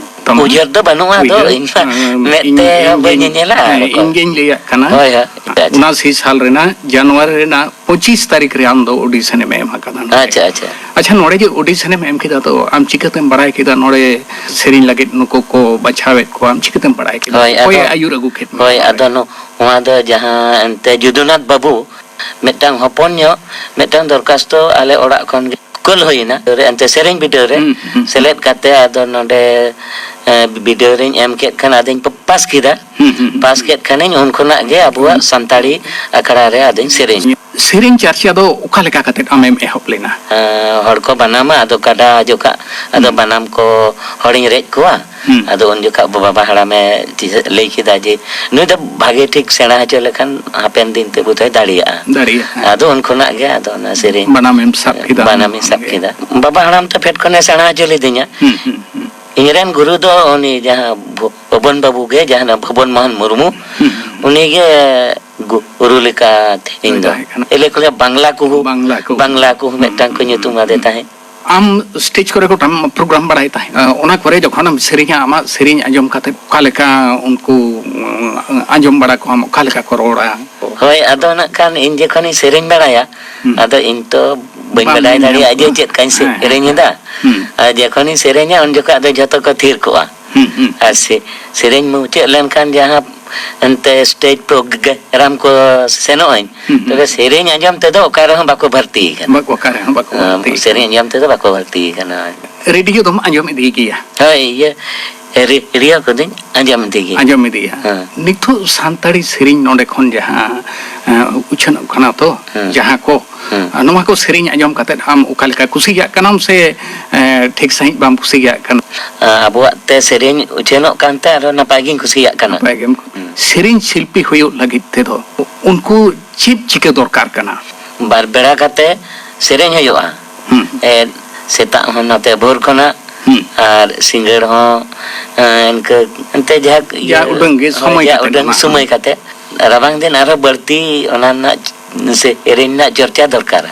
ᱛᱟᱢᱟ? ᱩᱭᱦᱟᱹᱨ ᱫᱚ ᱵᱟᱹᱱᱩᱜᱼᱟ, ᱟᱫᱚ ᱩᱭᱦᱟᱹᱨ, ᱤᱧ ᱢᱟ ᱮ, ᱢᱮᱫ ᱤᱧ, ᱛᱮ ᱤᱧ ᱵᱟᱹᱧ ᱜᱤᱧ, ᱧᱮᱧᱮᱞᱟ, ᱦᱮᱸ, ᱟᱨ ᱠᱚ ᱤᱧ ᱜᱤᱧ ᱞᱟᱹᱭᱟᱜ ᱠᱟᱱᱟ᱾ ᱦᱳᱭ, ᱦᱳᱭ, ᱟᱪᱪᱷᱟ, ᱟᱪᱪᱷᱟ᱾ ᱩᱱᱟᱥᱤ ᱥᱟᱞ ᱨᱮᱱᱟᱜ ᱡᱟᱱᱩᱣᱟᱨᱤ ᱨᱮᱱᱟᱜ ᱯᱚᱸᱪᱤᱥ ᱛᱟᱹᱨᱤᱠᱷ ᱨᱮ ᱟᱢ ᱫᱚ audition ᱮᱢ ᱮᱢ ᱟᱠᱟᱫᱟ ᱱᱚᱰᱮ᱾ ᱟᱪᱪᱷᱟ, ᱟᱪᱪᱷᱟ᱾ ᱟᱪᱪᱷᱟ, ᱱᱚᱰᱮ ᱡᱮ audition ᱮᱢ ᱮᱢ ᱠᱮᱫᱟ, ᱛᱚ ᱟᱢ ᱪᱤᱠᱟᱹᱛᱮᱢ ᱵᱟᱲᱟᱭ ᱠᱮᱫᱟ ᱱᱚᱰᱮ ᱥᱮᱨᱮᱧ ᱞᱟᱹᱜᱤᱫ ᱱᱩᱠᱩ ᱠᱚ ᱵᱟᱪᱷᱟᱣᱮᱫ ᱠᱚᱣᱟ? ᱟᱢ ᱪᱤᱠᱟᱹᱛᱮᱢ ᱵᱟᱲᱟᱭ ᱠᱮᱫᱟ? ᱦᱳᱭ, ᱚᱠᱚᱭᱮ ᱟᱫᱚ, ᱟᱹᱭᱩᱨ ᱟᱹᱜᱩ ᱠᱮᱫ ᱢᱮᱭᱟ ᱦᱳᱭ, ᱱᱚᱰᱮ? ᱟᱫᱚ ᱱᱚ-, ᱱᱚᱣᱟ ᱫᱚ ᱡᱟᱦᱟᱸ ᱮᱱᱛᱮ ᱡᱩᱫᱩᱱᱟᱛᱷ ᱵᱟᱹᱵᱩ ᱢᱤᱫᱴᱟᱝ ᱦᱚᱯᱚᱱ ᱧᱚᱜ ᱢᱤᱫᱴᱟᱝ ᱫᱚᱨᱠᱷᱟᱥᱛᱚ ᱟᱞᱮ ᱚᱲᱟᱜ ᱠᱷᱚᱱ ᱜᱮ ᱠᱩᱞ ᱦᱩᱭᱮᱱᱟ᱾ ᱮᱱᱛᱮ ᱥᱮᱨᱮᱧ ᱵᱤᱰᱟᱹᱣ ᱨᱮ ᱦᱩᱸ, ᱦᱩᱸ᱾ ᱥᱮᱞᱮᱫ ᱠᱟᱛᱮ ᱟᱫᱚ ᱱᱚᱰᱮ, ᱮ, ᱵᱤᱰᱟᱹᱣ ᱨᱤᱧ ᱮᱢ ᱠᱮᱫ ᱠᱷᱟᱱ ᱟᱫᱚᱧ ᱯᱟᱥ ᱠᱮᱫᱟ᱾ ᱦᱩᱸ, ᱦᱩᱸ, ᱦᱩᱸ᱾ ᱯᱟᱥ ᱠᱮᱫ ᱠᱷᱟᱱᱤᱧ ᱩᱱ ᱠᱷᱚᱱᱟᱜ ᱜᱮ ᱟᱵᱚᱣᱟᱜ ᱦᱩᱸ᱾ ᱥᱟᱱᱛᱟᱲᱤ ᱟᱠᱷᱲᱟ ᱨᱮ ᱟᱫᱚᱧ ᱥᱮᱨᱮᱧ᱾ ᱥᱮᱨᱮᱧ ᱪᱟᱨᱪᱟ ᱫᱚ ᱚᱠᱟ ᱞᱮᱠᱟ ᱠᱟᱛᱮ ᱟᱢᱮᱢ ᱮᱦᱚᱵ ᱞᱮᱱᱟ? ᱮᱸ, ᱦᱚᱲ ᱠᱚ ᱵᱟᱱᱟᱢᱟ, ᱟᱫᱚ ᱠᱟᱰᱟ ᱡᱚᱠᱷᱟᱜ, ᱟᱫᱚ ᱦᱩᱸ᱾ ᱵᱟᱱᱟᱢ ᱠᱚ ᱦᱚᱲᱤᱧ ᱨᱮᱡ ᱠᱚᱣᱟ᱾ ᱦᱩᱸ᱾ ᱟᱫᱚ ᱩᱱ ᱡᱚᱠᱷᱟᱜ ᱵᱟᱵᱟ ᱦᱟᱲᱟᱢᱮ ᱪᱤ-, ᱞᱟᱹᱭ ᱠᱮᱫᱟ ᱡᱮ, "ᱱᱩᱭ ᱫᱚ ᱵᱷᱟᱜᱮ ᱴᱷᱤᱠ ᱥᱮᱬᱟ ᱦᱚᱪᱚ ᱞᱮᱠᱷᱟᱱ ᱦᱟᱯᱮᱱ ᱫᱤᱱ ᱛᱮ ᱵᱳᱫᱷᱚᱭ ᱫᱟᱲᱮᱭᱟᱜᱼᱟ᱾" ᱫᱟᱲᱮᱭᱟᱜᱼᱟ᱾ ᱟᱫᱚ ᱩᱱ ᱠᱷᱚᱱᱟᱜ ᱜᱮ ᱟᱫᱚ ᱚᱱᱟ ᱥᱮᱨᱮᱧ ᱵᱟᱱᱟᱢᱮᱢ ᱥᱟᱵ ᱠᱮᱫᱟ ᱵᱟᱱᱟᱢᱤᱧ ᱩᱱ ᱥᱟᱵ ᱠᱷᱚᱱ ᱜᱮ᱾ ᱠᱮᱫᱟ᱾ ᱵᱟᱵᱟ ᱦᱟᱲᱟᱢ ᱛᱚ ᱯᱷᱮᱰ ᱠᱷᱚᱱᱮ ᱥᱮᱬᱟ ᱦᱚᱪᱚ ᱞᱤᱫᱤᱧᱟ᱾ ᱦᱩᱸ, ᱦᱩᱸ, ᱦᱩᱸ᱾ ᱤᱧ ᱨᱮᱱ ᱜᱩᱨᱩ ᱫᱚ ᱩᱱᱤ ᱡᱟᱦᱟᱸ ᱵᱷᱚ-, ᱯᱚᱵᱚᱱ ᱵᱟᱹᱵᱩ ᱜᱮ, ᱡᱟᱦᱟᱸ ᱫᱚ ᱵᱷᱚᱵᱚᱱ ᱢᱳᱦᱚᱱ ᱢᱩᱨᱢᱩ, ᱦᱩᱸ, ᱦᱩᱸ᱾ ᱩᱱᱤ ᱜᱮ ᱜᱩᱨᱩ ᱞᱮᱠᱟ ᱤᱧ ᱩᱱᱤ ᱫᱚ᱾ ᱛᱟᱦᱮᱸ ᱠᱟᱱᱟ᱾ ᱮᱞᱮ ᱠᱚ ᱞᱟᱹᱭᱟ ᱵᱟᱝᱞᱟ ᱠᱩᱦᱩ, ᱵᱟᱝᱞᱟ ᱠᱩᱦᱩ᱾ ᱵᱟᱝᱞᱟ ᱠᱩᱦᱩ ᱦᱩᱸ, ᱢᱤᱫᱴᱟᱝ ᱠᱚ ᱦᱩᱸ, ᱧᱩᱛᱩᱢ ᱦᱩᱸ, ᱟᱫᱮ ᱦᱩᱸ᱾ ᱛᱟᱦᱮᱸᱫ᱾ ᱟᱢ ᱥᱴᱮᱡᱽ ᱠᱚᱨᱮ ᱜᱚᱴᱟᱢ ᱯᱨᱳᱜᱨᱟᱢ ᱵᱟᱲᱟᱭ ᱛᱟᱦᱮᱸᱫ, ᱚᱱᱟ ᱠᱚᱨᱮ ᱡᱚᱠᱷᱚᱱᱮᱢ ᱥᱮᱨᱮᱧᱟ, ᱟᱢᱟᱜ ᱥᱮᱨᱮᱧ ᱟᱸᱡᱚᱢ ᱠᱟᱛᱮ ᱚᱠᱟ ᱞᱮᱠᱟ ᱩᱱᱠᱩ, ᱩᱸ, ᱟᱸᱡᱚᱢ ᱵᱟᱲᱟ ᱠᱚᱣᱟᱢ, ᱚᱠᱟ ᱞᱮᱠᱟ ᱠᱚ ᱨᱚᱲᱟ? ᱦᱳᱭ, ᱟᱫᱚ ᱱᱟᱜ ᱠᱷᱟᱱ ᱤᱧ ᱡᱚᱠᱷᱚᱱᱤᱧ ᱥᱮᱨᱮᱧ ᱵᱟᱲᱟᱭᱟ, ᱦᱩᱸ᱾ ᱟᱫᱚ ᱤᱧ ᱛᱚ ᱵᱟᱹᱧ ᱵᱟᱢ ᱵᱟᱰᱟᱭ ᱧᱮᱞ ᱧᱟᱢ ᱫᱟᱲᱮᱭᱟᱜᱼᱟ ᱡᱮ ᱠᱚᱣᱟ᱾ ᱪᱮᱫ ᱠᱟᱧ ᱦᱮᱸ, ᱦᱮᱸ, ᱥᱮᱨᱮᱧ ᱮᱫᱟ᱾ ᱦᱩᱸ᱾ ᱟᱨ ᱡᱚᱠᱷᱚᱱᱤᱧ ᱥᱮᱨᱮᱧᱟ, ᱩᱱ ᱡᱚᱠᱷᱚᱱ ᱫᱚ ᱡᱷᱚᱛᱚ ᱠᱚ ᱛᱷᱤᱨ ᱠᱚᱜᱼᱟ᱾ ᱦᱩᱸ, ᱦᱩᱸ᱾ ᱟᱨ ᱥᱮ-, ᱥᱮᱨᱮᱧ ᱢᱩᱪᱟᱹᱫ ᱞᱮᱱᱠᱷᱟᱱ ᱡᱟᱦᱟᱸ ᱮᱱᱛᱮ ᱥᱴᱮᱡᱽ ᱯᱨᱳᱜᱨᱟᱢ ᱠᱚ ᱥᱮᱱᱚᱜ ᱟᱹᱧ, ᱦᱩᱸ, ᱦᱩᱸ᱾ ᱛᱚᱵᱮ ᱥᱮᱨᱮᱧ ᱟᱸᱡᱚᱢ ᱛᱮᱫᱚ ᱚᱠᱟ ᱨᱮᱦᱚᱸ ᱵᱟᱠᱚ ᱵᱷᱟᱨᱛᱤ ᱠᱟᱱᱟ᱾ ᱵᱟᱠᱚ, ᱚᱠᱟ ᱨᱮᱦᱚᱸ ᱵᱟᱠᱚ ᱵᱷᱟᱨᱛᱤ ᱥᱮᱨᱮᱧ ᱠᱟᱱᱟ᱾ ᱟᱸᱡᱚᱢ ᱛᱮᱫᱚ ᱵᱟᱠᱚ ᱵᱷᱟᱨᱛᱤ ᱠᱟᱱᱟ᱾ ᱨᱮᱰᱤᱭᱳ ᱫᱚᱢ ᱟᱸᱡᱚᱢ ᱤᱫᱤ ᱜᱮᱭᱟ? ᱦᱳᱭ, ᱤᱭᱟᱹ, ᱨᱮ-, ᱨᱮᱰᱤᱭᱳ ᱠᱚᱫᱚᱧ ᱟᱸᱡᱚᱢ ᱤᱫᱤ ᱜᱮᱭᱟ᱾ ᱟᱸᱡᱚᱢ ᱤᱫᱤᱭᱟ᱾ ᱦᱮᱸ᱾ ᱱᱤᱛᱚᱜ ᱥᱟᱱᱛᱟᱲᱤ ᱥᱮᱨᱮᱧ ᱱᱚᱰᱮ ᱠᱷᱚᱱ ᱡᱟᱦᱟᱸ, ᱮᱸ, ᱩᱪᱷᱟᱹᱱᱚᱜ ᱠᱟᱱᱟ ᱛᱚ, ᱦᱮᱸ᱾ ᱡᱟᱦᱟᱸ ᱠᱚ, ᱦᱮᱸ᱾ ᱱᱚᱣᱟ ᱠᱚ ᱥᱮᱨᱮᱧ ᱟᱸᱡᱚᱢ ᱠᱟᱛᱮᱫ ᱟᱢ ᱚᱠᱟ ᱞᱮᱠᱟ ᱠᱩᱥᱤᱭᱟᱜ ᱠᱟᱱᱟᱢ ᱥᱮ, ᱮᱸ, ᱴᱷᱤᱠ ᱥᱟᱺᱦᱤᱡ ᱵᱟᱢ ᱠᱩᱥᱤᱭᱟᱜ ᱠᱟᱱᱟ? ᱟᱵᱚᱣᱟᱜ ᱛᱮ ᱥᱮᱨᱮᱧ ᱩᱪᱷᱟᱹᱱᱚᱜ ᱠᱟᱱᱛᱮ ᱟᱨᱦᱚᱸ ᱱᱟᱯᱟᱭ ᱜᱤᱧ ᱠᱩᱥᱤᱭᱟᱜ ᱠᱟᱱᱟ᱾ ᱱᱟᱯᱟᱭ ᱜᱮᱢ, ᱦᱩᱸ᱾ ᱥᱮᱨᱮᱧ ᱥᱤᱞᱯᱤ ᱦᱩᱭᱩᱜ ᱞᱟᱹᱜᱤᱫ ᱛᱮᱫᱚ ᱩᱱᱠᱩ ᱪᱮᱫ ᱪᱤᱠᱟᱹ ᱫᱚᱨᱠᱟᱨ ᱠᱟᱱᱟ? ᱵᱟᱨ ᱵᱮᱲᱟ ᱠᱟᱛᱮ ᱥᱮᱨᱮᱧ ᱦᱩᱭᱩᱜᱼᱟ᱾ ᱦᱩᱸ᱾ ᱮ, ᱥᱮᱛᱟᱜ ᱦᱚᱸ ᱱᱚᱛᱮ ᱵᱷᱳᱨ ᱠᱷᱚᱱᱟᱜ, ᱦᱩᱸ᱾ ᱟᱨ ᱥᱤᱸᱜᱟᱹᱲ ᱦᱚᱸ, ᱮ, ᱤᱱᱠᱟᱹ ᱮᱱᱛᱮ ᱡᱟᱦᱟᱸ ᱤᱭᱟᱹ, ᱡᱟ ᱩᱰᱟᱹᱝ ᱜᱮ ᱦᱳᱭ, ᱥᱚᱢᱚᱭ ᱡᱟ ᱠᱟᱛᱮ ᱩᱰᱟᱹᱝ ᱮᱢᱟᱜ ᱥᱚᱢᱚᱭ ᱦᱩᱭᱩᱜᱼᱟ᱾ ᱠᱟᱛᱮ᱾ ᱨᱟᱵᱟᱝ ᱫᱤᱱ ᱟᱨᱦᱚᱸ ᱵᱟᱹᱲᱛᱤ ᱚᱱᱟ ᱨᱮᱱᱟᱜ ᱥᱮᱨᱮᱧ ᱨᱮᱱᱟᱜ ᱪᱚᱨᱪᱟ ᱫᱚᱨᱠᱟᱨᱟ᱾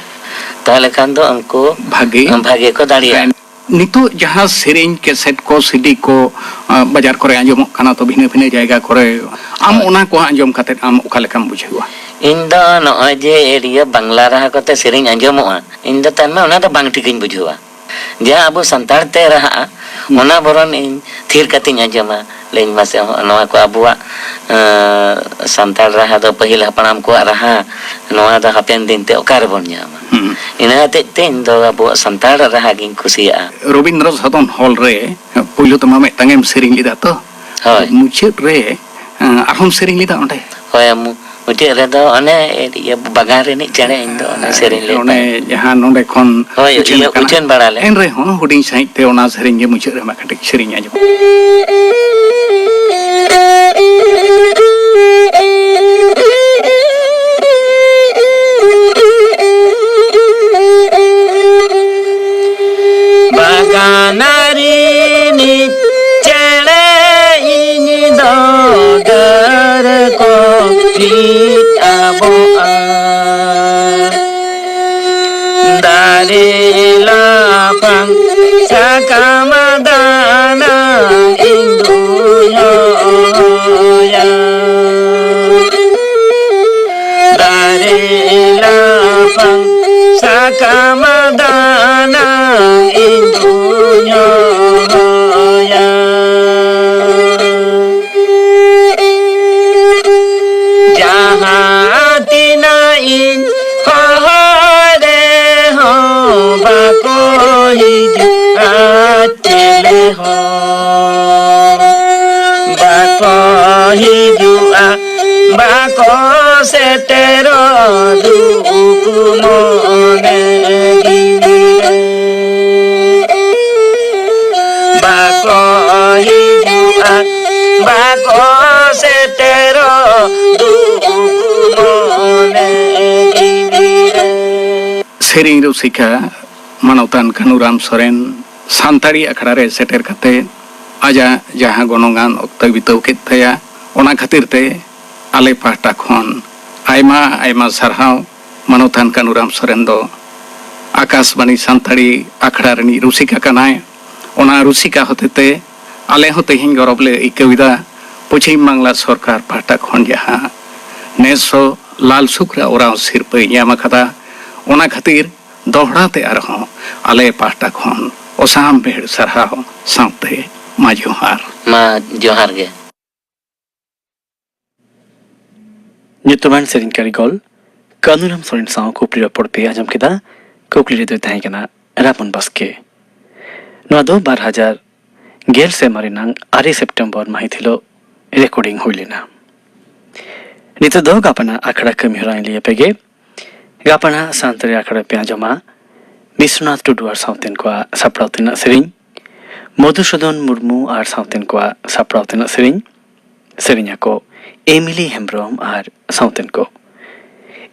ᱛᱟᱦᱚᱞᱮ ᱠᱷᱟᱱ ᱫᱚ ᱩᱱᱠᱩ ᱵᱷᱟᱜᱮ᱾ ᱵᱷᱟᱜᱮ ᱠᱚ ᱫᱟᱲᱮᱭᱟᱜᱼᱟ᱾ ᱱᱤᱛᱚᱜ ᱡᱟᱦᱟᱸ ᱥᱮᱨᱮᱧ ᱠᱮᱥᱮᱴ ᱠᱚ, ᱥᱤᱰᱤ ᱠᱚ, ᱟᱸ, ᱵᱟᱡᱟᱨ ᱠᱚᱨᱮ ᱟᱸᱡᱚᱢᱚᱜ ᱠᱟᱱᱟ ᱛᱚ, ᱵᱷᱤᱱᱟᱹ ᱵᱷᱤᱱᱟᱹ ᱡᱟᱭᱜᱟ ᱠᱚᱨᱮ, ᱟᱢ ᱦᱳᱭ᱾ ᱚᱱᱟ ᱠᱚ ᱟᱸᱡᱚᱢ ᱠᱟᱛᱮᱫ ᱟᱢ ᱚᱠᱟ ᱞᱮᱠᱟᱢ ᱵᱩᱡᱷᱟᱹᱣᱟ? ᱤᱧ ᱫᱚ ᱱᱚᱜᱼᱚᱭ ᱡᱮ ᱮᱨᱤᱭᱟᱹ ᱵᱟᱝᱞᱟ ᱨᱟᱦᱟ ᱠᱚᱛᱮ ᱥᱮᱨᱮᱧ ᱟᱸᱡᱚᱢᱚᱜᱼᱟ, ᱤᱧ ᱫᱚ ᱛᱟᱨᱢᱟᱱᱮ ᱚᱱᱟ ᱫᱚ ᱵᱟᱝ ᱴᱷᱤᱠᱤᱧ ᱵᱩᱡᱷᱟᱹᱣᱟ᱾ ᱡᱟᱦᱟᱸ ᱟᱵᱚ ᱥᱟᱱᱛᱟᱲ ᱛᱮ ᱨᱟᱦᱟᱜᱼᱟ, ᱦᱩᱸ᱾ ᱚᱱᱟ ᱵᱚᱨᱚᱱ ᱤᱧ ᱛᱷᱤᱨ ᱠᱟᱛᱮᱧ ᱟᱸᱡᱚᱢᱟ᱾ ᱞᱟᱹᱭᱟᱹᱧ ᱢᱟᱥᱮ, ᱦᱚᱸᱜᱼᱚ ᱱᱚᱣᱟ ᱠᱚ ᱟᱵᱚᱣᱟᱜ, ᱟᱸ, ᱥᱟᱱᱛᱟᱲ ᱨᱟᱦᱟ ᱫᱚ ᱯᱟᱹᱦᱤᱞ ᱦᱟᱯᱲᱟᱢ ᱠᱚᱣᱟᱜ ᱨᱟᱦᱟ, ᱱᱚᱣᱟ ᱫᱚ ᱦᱟᱯᱮᱱ ᱫᱤᱱ ᱛᱮ ᱚᱠᱟ ᱨᱮᱵᱚᱱ ᱧᱟᱢᱟ? ᱦᱩᱸ᱾ ᱤᱱᱟᱹ ᱦᱚᱛᱮᱡ ᱛᱮ ᱤᱧ ᱫᱚ ᱟᱵᱚᱣᱟᱜ ᱥᱟᱱᱛᱟᱲ ᱨᱟᱦᱟ ᱜᱤᱧ ᱠᱩᱥᱤᱭᱟᱜᱼᱟ᱾ ᱨᱚᱵᱤᱱᱫᱨᱚ ᱥᱚᱫᱚᱱ ᱦᱚᱞ ᱨᱮ ᱯᱳᱭᱞᱳ ᱛᱮᱢᱟ ᱢᱤᱫᱴᱟᱝ ᱮᱢ ᱥᱮᱨᱮᱧ ᱞᱮᱫᱟ ᱛᱚ? ᱦᱳᱭ᱾ ᱢᱩᱪᱟᱹᱫ ᱨᱮ, ᱮᱸ, ᱟᱨᱦᱚᱸᱢ ᱥᱮᱨᱮᱧ ᱞᱮᱫᱟ ᱚᱸᱰᱮ? ᱦᱳᱭ, ᱢᱩ-, ᱢᱩᱪᱟᱹᱫ ᱨᱮᱫᱚ ᱚᱱᱮ ᱤᱭᱟᱹ ᱵᱟᱜᱟᱱ ᱨᱤᱱᱤᱡ ᱪᱮᱬᱮ, ᱤᱧ ᱫᱚ ᱚᱱᱮ ᱥᱮᱨᱮᱧ ᱞᱮᱫ ᱚᱱᱮ ᱛᱟᱦᱮᱸᱫ᱾ ᱡᱟᱦᱟᱸ ᱱᱚᱰᱮ ᱠᱷᱚᱱ ᱦᱳᱭ, ᱩᱪᱷᱟᱹᱱ ᱤᱭᱟᱹ ᱟᱠᱟᱱᱟ᱾ ᱩᱪᱷᱟᱹᱱ ᱵᱟᱲᱟ ᱞᱮᱫ᱾ ᱮᱱ ᱨᱮᱦᱚᱸ ᱦᱩᱰᱤᱧ ᱥᱟᱺᱦᱤᱡ ᱛᱮ ᱚᱱᱟ ᱥᱮᱨᱮᱧ ᱜᱮ ᱢᱩᱪᱟᱹᱫ ᱨᱮ ᱢᱟ ᱠᱟᱹᱴᱤᱡ ᱥᱮᱨᱮᱧ ᱟᱸᱡᱚᱢ᱾ ᱵᱟᱜᱟᱱ ᱨᱤᱱᱤᱡ ᱪᱮᱬᱮ ᱤᱧ ᱫᱚ ᱰᱟᱹᱨ ᱠᱚ ᱵᱤᱫ ᱟᱵᱚᱜᱼᱟ᱾ ᱫᱟᱨᱮ ᱞᱟᱯᱷᱟᱝ ᱥᱟᱠᱟᱢ ᱫᱟᱱᱟ ᱤᱧ ᱫᱩᱧ ᱦᱚᱦᱚᱭᱟ᱾ ᱫᱟᱨᱮ ᱞᱟᱯᱷᱟᱝ ᱥᱟᱠᱟᱢ ᱫᱟᱱᱟ ᱤᱧ ᱫᱩᱧ ᱦᱚᱦᱚᱭᱟ᱾ ᱡᱟᱦᱟᱸ ᱛᱤᱱᱟᱹᱜ ᱤᱧ ᱦᱚᱦᱚ ᱨᱮᱦᱚᱸ ᱵᱟᱠᱚ ᱦᱤᱡᱩᱜᱼᱟ ᱪᱮᱞᱮ ᱦᱚᱸ᱾ ᱵᱟᱠᱚ ᱦᱤᱡᱩᱜᱼᱟ, ᱵᱟᱠᱚ ᱥᱮᱴᱮᱨᱚᱜ ᱫᱩᱠ ᱢᱚᱱᱮ ᱡᱤᱣᱤ ᱨᱮ᱾ ᱵᱟᱠᱚ ᱦᱤᱡᱩᱜᱼᱟ, ᱵᱟᱠᱚ ᱥᱮᱴᱮᱨᱚᱜ ᱫᱩᱠ ᱢᱚᱱᱮ ᱡᱤᱣᱤ ᱨᱮ᱾ ᱥᱮᱨᱮᱧ ᱨᱩᱥᱤᱠᱟ ᱢᱟᱱᱚᱛᱟᱱ ᱠᱟᱹᱱᱩᱨᱟᱢ ᱥᱚᱨᱮᱱ ᱥᱟᱱᱛᱟᱲᱤ ᱟᱠᱷᱲᱟ ᱨᱮ ᱥᱮᱴᱮᱨ ᱠᱟᱛᱮ ᱟᱡᱟᱜ ᱡᱟᱦᱟᱸ ᱜᱚᱱᱚᱝᱟᱱ ᱚᱠᱛᱚᱭ ᱵᱤᱛᱟᱹᱣ ᱠᱮᱫ ᱛᱟᱭᱟ, ᱚᱱᱟ ᱠᱷᱟᱹᱛᱤᱨ ᱛᱮ ᱟᱞᱮ ᱯᱟᱦᱴᱟ ᱠᱷᱚᱱ ᱟᱭᱢᱟ ᱟᱭᱢᱟ ᱥᱟᱨᱦᱟᱣ᱾ ᱢᱟᱱᱚᱛᱟᱱ ᱠᱟᱹᱱᱩᱨᱟᱢ ᱥᱚᱨᱮᱱ ᱫᱚ ᱟᱠᱟᱥᱵᱟᱬᱤ ᱥᱟᱱᱛᱟᱲᱤ ᱟᱠᱷᱲᱟ ᱨᱤᱱᱤᱡ ᱨᱩᱥᱤᱠᱟ ᱠᱟᱱᱟᱭ᱾ ᱚᱱᱟ ᱨᱩᱥᱤᱠᱟ ᱦᱚᱛᱮᱛᱮ ᱟᱞᱮ ᱦᱚᱸ ᱛᱮᱦᱮᱧ ᱜᱚᱨᱚᱵᱽ ᱞᱮ ᱟᱹᱭᱠᱟᱹᱣ ᱮᱫᱟ, ᱯᱚᱪᱷᱤᱢ ᱵᱟᱝᱞᱟ ᱥᱚᱨᱠᱟᱨ ᱯᱟᱦᱴᱟ ᱠᱷᱚᱱ ᱡᱟᱦᱟᱸ ᱱᱮᱥ ᱦᱚᱸ ᱞᱟᱞ ᱥᱩᱠᱨᱟ ᱳᱨᱟᱸᱣ ᱥᱤᱨᱯᱟᱹᱭ ᱧᱟᱢ ᱟᱠᱟᱫᱟ, ᱚᱱᱟ ᱠᱷᱟᱹᱛᱤᱨ ᱫᱚᱦᱲᱟ ᱛᱮ ᱟᱨᱦᱚᱸ ᱟᱞᱮ ᱯᱟᱦᱴᱟ ᱠᱷᱚᱱ ᱚᱥᱟᱢ ᱵᱷᱮᱲ ᱥᱟᱨᱦᱟᱣ ᱥᱟᱶᱛᱮ ᱢᱟ ᱡᱚᱦᱟᱨ᱾ ᱢᱟ ᱡᱚᱦᱟᱨ ᱜᱮ᱾ ᱧᱩᱛᱩᱢᱟᱱ ᱥᱮᱨᱮᱧ ᱠᱟᱹᱨᱤᱜᱚᱞ ᱠᱟᱹᱱᱩᱨᱟᱢ ᱥᱚᱨᱮᱱ ᱥᱟᱶ ᱠᱩᱠᱞᱤ ᱨᱚᱯᱚᱲ ᱯᱮ ᱟᱸᱡᱚᱢ ᱠᱮᱫᱟ᱾ ᱠᱩᱠᱞᱤ ᱨᱮᱫᱚᱭ ᱛᱟᱦᱮᱸ ᱠᱟᱱᱟ ᱨᱟᱵᱚᱱ ᱵᱟᱥᱠᱮ᱾ ᱱᱚᱣᱟ ᱫᱚ ᱵᱟᱨ ᱦᱟᱡᱟᱨ ᱜᱮᱞ ᱥᱮᱨᱢᱟ ᱨᱮᱱᱟᱝ ᱟᱨᱮ ᱥᱮᱯᱴᱮᱢᱵᱚᱨ ᱢᱟᱹᱦᱤᱛ ᱦᱤᱞᱳᱜ ᱨᱮᱠᱚᱨᱰᱤᱝ ᱦᱩᱭ ᱞᱮᱱᱟ᱾ ᱱᱤᱛᱚᱜ ᱫᱚ ᱜᱟᱯᱟᱱᱟᱜ ᱟᱠᱷᱲᱟ ᱠᱟᱹᱢᱤ ᱦᱚᱨᱟᱧ ᱞᱟᱹᱭ ᱟᱯᱮ ᱜᱮ᱾ ᱜᱟᱯᱟᱱᱟᱜ ᱥᱟᱱᱛᱟᱲᱤ ᱟᱠᱷᱲᱟ ᱯᱮ ᱟᱸᱡᱚᱢᱟ ᱵᱤᱥᱣᱚᱱᱟᱛᱷ ᱴᱩᱰᱩ ᱟᱨ ᱥᱟᱶᱛᱮᱱ ᱠᱚᱣᱟᱜ ᱥᱟᱯᱲᱟᱣ ᱛᱮᱱᱟᱜ ᱥᱮᱨᱮᱧ, ᱢᱚᱫᱷᱩᱥᱩᱫᱚᱱ ᱢᱩᱨᱢᱩ ᱟᱨ ᱥᱟᱶᱛᱮᱱ ᱠᱚᱣᱟᱜ ᱥᱟᱯᱲᱟᱣ ᱛᱮᱱᱟᱜ ᱥᱮᱨᱮᱧ, ᱥᱮᱨᱮᱧ ᱟᱠᱚ ᱮᱢᱤᱞᱤ ᱦᱮᱢᱵᱨᱚᱢ ᱟᱨ ᱥᱟᱶᱛᱮᱱ ᱠᱚ᱾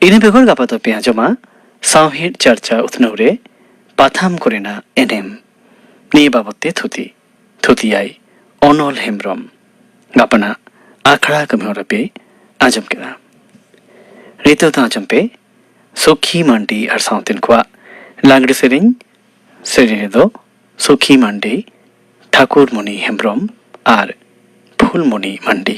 ᱤᱱᱟᱹ ᱵᱮᱜᱚᱨ ᱜᱟᱯᱟ ᱫᱚ ᱯᱮ ᱟᱸᱡᱚᱢᱟ ᱥᱟᱶᱦᱮᱫ ᱪᱟᱨᱪᱟ ᱩᱛᱱᱟᱹᱣ ᱨᱮ ᱯᱟᱛᱷᱟᱢ ᱠᱚᱨᱮᱱᱟᱜ ᱮᱱᱮᱢ, ᱱᱤᱭᱟᱹ ᱵᱟᱵᱚᱛ ᱛᱮ ᱛᱷᱩᱛᱤ, ᱛᱷᱩᱛᱤᱭᱟᱭ ᱚᱱᱚᱞ ᱦᱮᱢᱵᱨᱚᱢ᱾ ᱜᱟᱯᱟᱱᱟᱜ ᱟᱠᱷᱲᱟ ᱠᱟᱹᱢᱤ ᱦᱚᱨᱟ ᱯᱮ ᱟᱸᱡᱚᱢ ᱠᱮᱫᱟ᱾ ᱱᱤᱛᱚᱜ ᱫᱚ ᱟᱸᱡᱚᱢ ᱯᱮ ᱥᱩᱠᱷᱤ ᱢᱟᱱᱰᱤ ᱟᱨ ᱥᱟᱶᱛᱮᱱ ᱠᱚᱣᱟᱜ ᱞᱟᱜᱽᱲᱮ ᱥᱮᱨᱮᱧ᱾ ᱥᱮᱨᱮᱧ ᱨᱮᱫᱚ ᱥᱩᱠᱷᱤ ᱢᱟᱱᱰᱤ, ᱴᱷᱟᱠᱩᱨᱢᱚᱱᱤ ᱦᱮᱢᱵᱨᱚᱢ ᱟᱨ ᱯᱷᱩᱞᱢᱚᱱᱤ ᱢᱟᱱᱰᱤ᱾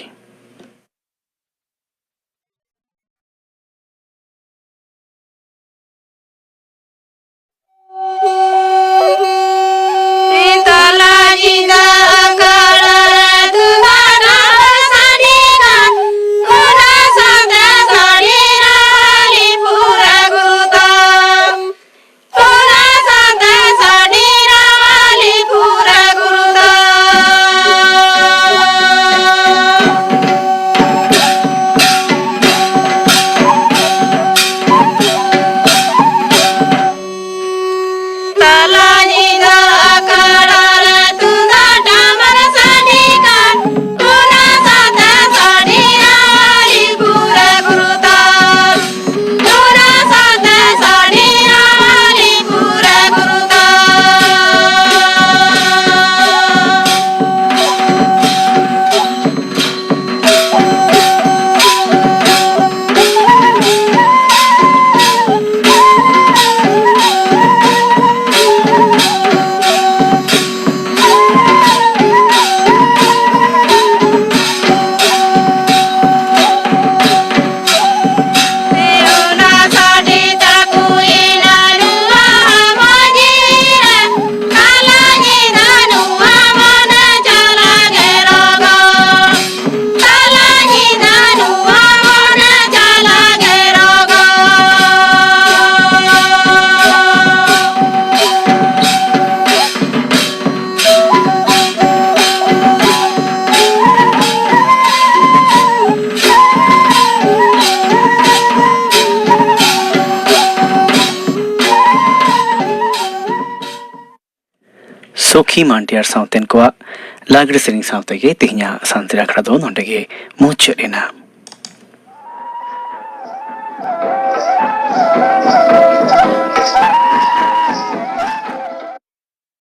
ᱞᱚᱠᱷᱤ ᱢᱟᱱᱰᱤᱭᱟᱨ ᱥᱟᱶᱛᱮᱱ ᱠᱚᱣᱟᱜ ᱞᱟᱜᱽᱲᱮ ᱥᱮᱨᱮᱧ ᱥᱟᱶ ᱛᱮᱜᱮ ᱛᱮᱦᱮᱧᱟᱜ ᱥᱟᱱᱛᱟᱲᱤ ᱟᱠᱷᱲᱟ ᱫᱚ ᱱᱚᱰᱮ ᱜᱮ ᱢᱩᱪᱟᱹᱫ ᱮᱱᱟ᱾